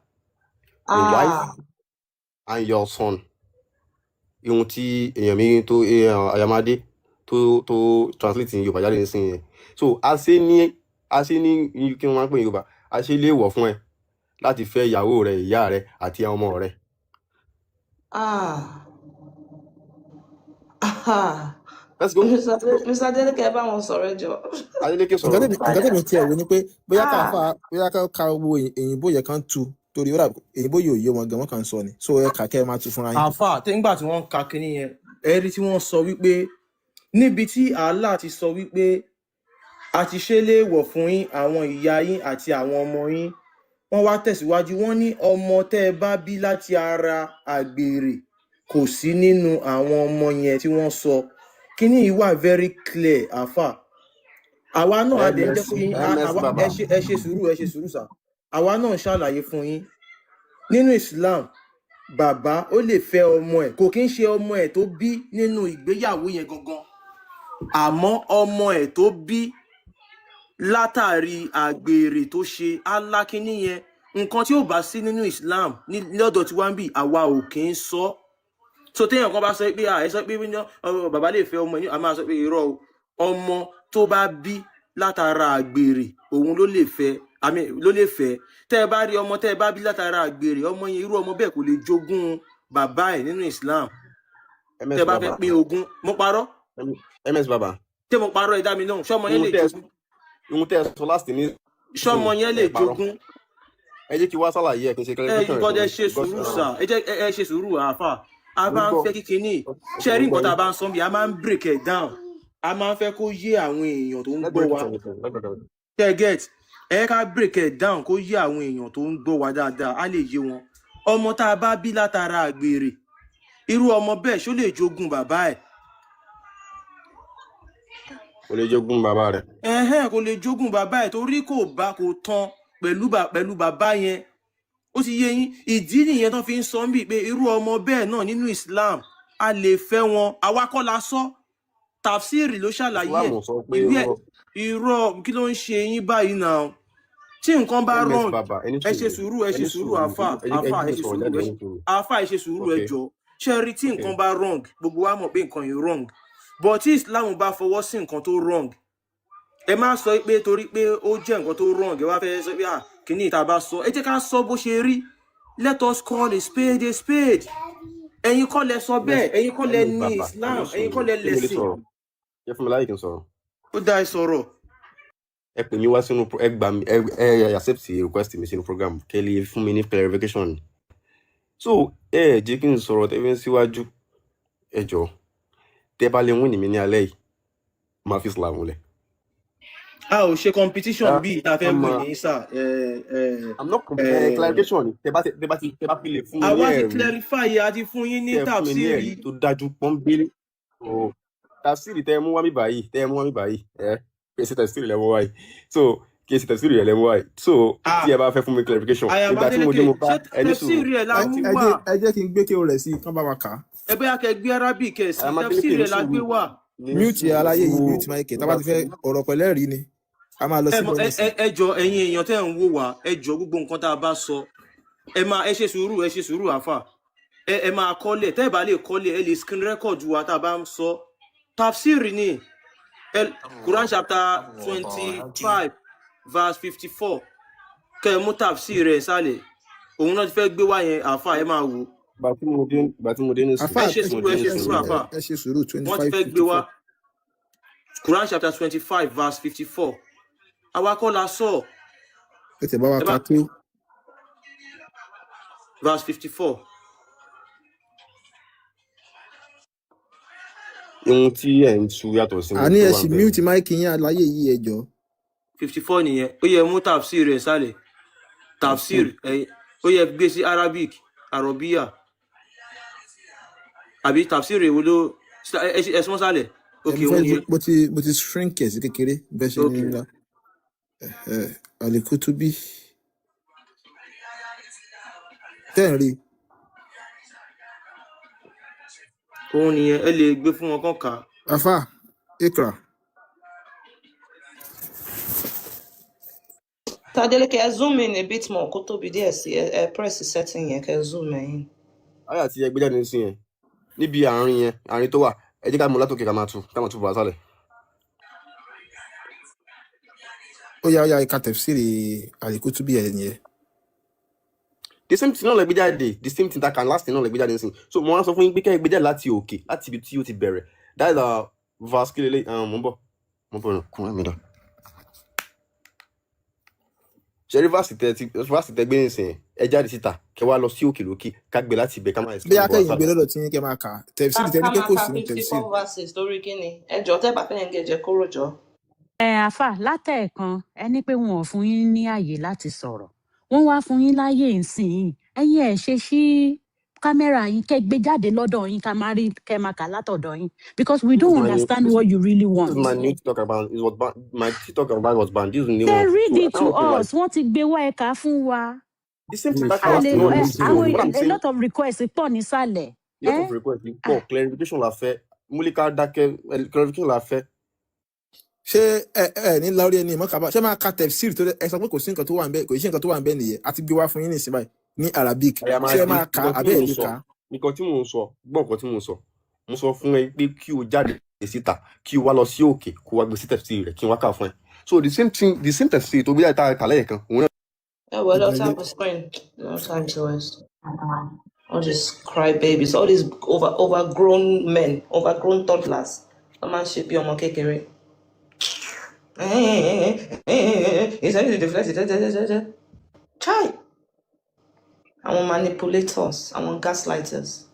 your wife Ah, and your son. Ihun tí èèyàn mi tó èèyàn Ayamadé tó translate ní Yorùbá jáde nísìnyí yẹn. So a ṣe ní kí wọ́n máa ń pè ní Yorùbá, a ṣe léèwọ̀ fún ẹ láti fẹ́ ìyàwó rẹ, ìyá rẹ àti àwọn ọmọ rẹ. Ah, ah. Let's go. Mr. Adeleke, ẹ bá wọn sọ̀rọ̀, ẹ jọ̀ọ́. Adeleke Nǹkan sọ̀rọ̀. tèmi, nǹkan tèmi tiẹ̀ wò ni pé bóyá Ah, káfa, bóyá ká ka owó òyìnbó yẹn kan tu, torí ó dà òyìnbó yìí ò yé wọn gan, wọn kàn ń sọ ni. So ẹ kà kẹ́ ẹ máa tu fúnra yín. Àáfà, nígbà tí wọ́n ń ka kinní yẹn, ẹ rí tí wọ́n sọ wípé níbi tí Allah ti sọ wípé a ti ṣe léèwọ̀ fún yín àwọn ìyá yín àti àwọn ọmọ yín, wọ́n wá tẹ̀síwájú, wọ́n ní ọmọ tẹ́ ẹ bá bí láti ara àgbèrè kò sí nínú àwọn ọmọ yẹn tí wọ́n sọ. Kinní yìí wà very clear, àáfà. Àwa náà a dẹ̀ ń Ms jẹ́ kó yín ms àwa Baba. ẹ ṣe sùúrù, ẹ ṣe sùúrù sà. Àwa náà ń ṣàlàyé fún yín nínú Islam, bàbá ó lè fẹ́ ọmọ ẹ̀, kò kí ń ṣe ọmọ ẹ̀ tó bí nínú ìgbéyàwó yẹn gangan, àmọ́ ọmọ ẹ̀ tó bí látàrí àgbèrè tó ṣe alákíní yẹn. Nǹkan tí ò bá sí nínú Islam lọ́dọ̀ tí wọ́n ń bì, àwa ò kí ń sọ. So téèyàn kan bá sọ pé ẹ sọ pé ní, ọmọ bàbá lè fẹ́ ọmọ ẹ̀ a máa sọ pé irọ́ o, ọmọ tó bá bí látara àgbèrè òun ló lè fẹ́, àmì ló lè fẹ́. Tẹ́ ẹ bá rí ọmọ tẹ́ ẹ bá bí látara àgbèrè, ọmọ yẹn, irú ọmọ bẹ́ẹ̀ kò lè jogún bàbá ẹ̀ nínú Islam. Ms Tẹ́ ẹ bá fẹ́ Baba. pín ogún, mo parọ́? Ms Baba. Ṣé mo parọ́? Ẹ dá mi lóhùn, ṣọmọ yẹn Ihun lè tẹ́ ẹ jogún? Ihun tẹ́ ẹ sọ last ní Ṣọmọ sìn yẹn lè ẹ parọ́. jogún? Ẹ jẹ́ kí wá ṣàlàyé ẹ, kí n ṣe Ẹ clarification rẹ̀ gbọ́dọ̀ fún ṣe yín because sùúrù sà, ẹ jẹ́ ẹ ṣe sùúrù, àáfà. A mo ń máa ń gbọ́. fẹ́ kíkiní Ok, ṣe mo rí ń gbọ́ nǹkan tá yín. a bá ń sọ bí a máa ń break it down, a máa ń fẹ́ kó yé àwọn èèyàn tó ń Let's gbọ́ break wa. it down. Let's break it down. Tẹ́ get ẹ, ká break it down kó yé àwọn èèyàn tó ń gbọ́ wa dáadáa, á lè yé wọn. Ọmọ tá a bá bí látara àgbèrè, irú ọmọ bẹ́ẹ̀, ṣó lè jogún bàbá ẹ̀? Kò lè jogún bàbá rẹ̀. Ẹ̀hẹ́n, kò lè jogún bàbá ẹ̀ torí kò bá kò tán pẹ̀lú bàbá yẹn. Ó ti yé yín? Ìdí nìyẹn tó fi ń sọ ń bì pé irú ọmọ bẹ́ẹ̀ náà nínú Islam, a lè fẹ́ wọn. Àwa kọ́ la sọ, tafsiri ló ṣàlàyé Islam ẹ̀. ò sọ pé Ìwé ẹ̀ irọ́. Irọ́ kí ló ń ṣe yín báyìí náà? Tí nǹkan bá Ms wrong, Baba, ẹni ẹ ṣe sùúrù, sùúrù, ẹ ṣe ẹni sùúrù, sùúrù, àáfà, ẹ jẹ́ àáfà, kí ẹ n ṣe sọ̀rọ̀ sùúrù, jáde, ẹ ẹni ṣe sùúrù. àáfà, ẹ ṣe sùúrù, ẹ Ok. jọ. Ṣe rí tí Ok. nǹkan bá wrong, gbogbo wa mọ̀ pé nǹkan yìí wrong, but tí Islam bá fọwọ́ sí nǹkan tó wrong, ẹ má sọ pé torí pé ó jẹ́ nǹkan tó wrong, ẹ wá fẹ́ sọ pé kíní ìta bá sọ, ẹ jẹ́ ká sọ bó ṣe rí. Let us call a spade a spade. Ẹ̀yin kọ́ lẹ sọ bẹ́ẹ̀, ẹ̀yin kọ́ lẹ Ẹni ní bàbá ẹni Islam, ẹ̀yin kọ́ sùúrù, lẹ ṣé mo lè lẹ̀sìn. sọ̀rọ̀? Ṣé fún mi láyè kí n sọ̀rọ̀? Ó dá ẹ sọ̀rọ̀. Ẹ pè mí wá sínú ẹ gbà mí, ẹ accept request mi sínú program kẹ́ lè fún mi ní clarification. So ẹ jẹ́ kí n sọ̀rọ̀ tẹ́ fi ń síwájú. Ẹ jọ̀ọ́, tẹ́ bá lè win mi ní alẹ́ yìí, máa fi Islam lẹ̀. A ò ṣe competition bíi tá a fẹ́ I'm win ní sà. I'm not clarification ni tẹ́ bá fi lè fún mi ní Àwa ti ẹ̀rí, clarify, a ti fún yín ní tẹ́ fún mi ní ẹ̀rí tafsiri. tó dájú pọ́nbélé. O tafsiri tẹ́ mú wá mi báyìí, tẹ́ mú wá mi báyìí, ẹ kì í ṣe tafsiri lẹ mú wá yìí. So kì í ṣe tafsiri rẹ lẹ mú wá yìí. So tí ẹ bá fẹ́ fún mi clarification, Àyàbá ìgbà tí mo dé Adeleke, mo bá ṣé ẹni sùúrù. tafsiri ẹ̀ la ẹ mú ẹ wá? jẹ́ ẹ jẹ́ kí n gbé kéwò rẹ̀ sí i kán bá wa kà á. Ẹ bóyá kẹ́ gbé Arabic ẹ̀ sí, Àyàmá Adeleke, tafsiri ní ẹ̀ la gbé sùúrù, wá. ní Mute sùúrù. aláyé yìí, mute mic ẹ̀. Tá bá Ìgbà ti fẹ́ tí ọ̀rọ̀ pẹ̀lẹ́ rí ni a máa lọ Ẹ sí mọ ẹ lọ́nìsìn. ẹ ẹ jọ, ẹ̀yin èèyàn tẹ́ ń wò wá, ẹ jọ, gbogbo nǹkan tá a bá sọ, ẹ máa ẹ ṣe sùúrù, ẹ ṣe sùúrù àfà. Ẹ máa kọ́lẹ̀, tẹ́ ẹ bá lè kọ́lẹ̀, ẹ lè screen record wa tá a bá ń sọ. Tafsiri ni ẹ, Quran chapter 25 verse 54, kẹ́ ẹ mú tafsiri ẹ̀ sálẹ̀. Òun náà ti fẹ́ gbé wá yẹn, àfà, ẹ máa wò. Ìgbà tí mo dé nísìnyí, Àfà, Ẹ ṣe ẹ tí mo sùúrù, dé ẹ ṣe ẹ sùúrù nísìnyí àfà. ẹ ṣe sùúrù, twenty Wọ́n ti five fẹ́ fifty gbé wá four. Quran chapter 25 verse 54. Àwa kọ́ la sọ. Ẹ tẹ̀ bá wa Ẹ ka bá tó. Verse 54. Ohun tí ẹ̀ ń tu yàtọ̀ sí ohun Àní tó ẹ wà sì ń bẹ̀. mute mic yín, aláyé yìí, ẹ jọ̀ọ́. 54 nìyẹn. Ó yẹ mú tafsir rẹ̀ sálẹ̀. Tafsir ẹ, ó yẹ gbé sí Arabic, Arabiya, àbí tafsir èwo ló ẹ súnmọ́ sálẹ̀? Ẹ Ok, mo òun fẹ́ nìyẹn. mo ti shrink ẹ̀ sí kékeré bẹ́ẹ̀ ṣe Ok, ní ńlá. Alikutubi tẹ́ ẹ̀ ń rí. Òun nìyẹn, ẹ lè gbé fún wọn kàn ká. Afa ikra. Tadeleke, ẹ zoom in a bit more kó tóbi díẹ̀ sí ẹ, ẹ press setting yẹn kẹ́ zoom ẹ in. Àyà tí ẹ gbé jáde nísìnyí yẹn, níbi àárín yẹn, àárín tó wà, ẹ jẹ́ ká mú látòkè, ká máa tú bọ̀ sálẹ̀. Ó yá, ó yá, ìka tẹ̀síìrì Alikutubi ẹ̀ nìyẹn. The same thing náà lẹ gbé jáde, the same thing that can last náà lẹ gbé jáde nísìnyí. So mo wá sọ fún yín pé kẹ́ ẹ gbé jáde láti òkè, láti ibi tí ó ti bẹ̀rẹ̀. That is verse kí lélẹ̀. Mo ń bọ̀ kún mi dà. Ṣẹ́rí verse tẹ gbé nísìnyí, ẹ jáde síta, kẹ́ wá lọ sí òkè lókè, ká gbé láti ibẹ̀, ká máa Bí explain bọ̀ wá akẹ́yìn gbé sálẹ̀. lọ́dọ̀ tí yín kẹ́ máa kà á tẹ̀síìrì tẹ́ Ká ní pé máa kò ka sínú 54 tẹ̀síìrì. verses lórí kíni? Ẹ jọ̀ọ́, tẹ́ bá fẹ́ engage, ẹ kúrò jọ. Ẹ àáfà, látẹ̀ẹ̀kan ẹ ní pé wọn ò fún yín ní àyè láti sọ̀rọ̀, wọ́n wá fún yín láyè ńsìnyìí. Ẹ̀yin ẹ̀ ṣe sí kámẹ́rà yín, kẹ́ gbé jáde lọ́dọ̀ yín, ká má rí kẹ́ máa kà látọ̀dọ̀ yín, because we This is don't my new understand this, what you really this is want. my new TikTok account. It was ban, my TikTok account was banned. This is the new They one. read So it I to don't feel like us, wọ́n ti gbé wá, ẹ̀ka fún wa. the same thing that A can last lè náà ẹ ní sí àwọn o. What I'm a saying, lot of requests pọ̀ nísàlẹ̀. a lot Ẹ of requests pọ̀, clarification la fẹ́. Múlíká dákẹ́, clarification la fẹ́. Ṣé ẹ ẹ ní láórí ẹni ìmọ̀ kaba ṣé máa ka tẹ̀síìrì tó ẹ sọ pé kò sí nǹkan tó wà ń bẹ̀, kò sí nǹkan tó wà ń bẹ̀ nìyẹn? Àti gbé wá fún yín nísìnyí báyìí ní Arabic. Ṣé ẹ Àyàmáde, máa kà á nǹkan tí àbẹ́ mò ẹ̀ ń lè sọ, kà á? nǹkan tí mò ń sọ, gbọ́ nǹkan tí mò ń sọ. Mo sọ fún ẹ pé kí o jáde síta, kí o wá lọ sí òkè, kó wá gbé sí tẹ̀síìrì rẹ̀, kí n wá kà fún ẹ. So the same thing, the same tẹ̀síìrì tó gbé jáde tá a kà lẹ́ẹ̀kan, òun náà. Ẹ wọ lọ Ìgbà tap the screen. No time to waste. All these cry babies, all these overgrown men, overgrown toddlers. Wọ́n máa ń ṣe bí ọmọ kékeré. Chai! Àwọn manipulators, àwọn gaslighters.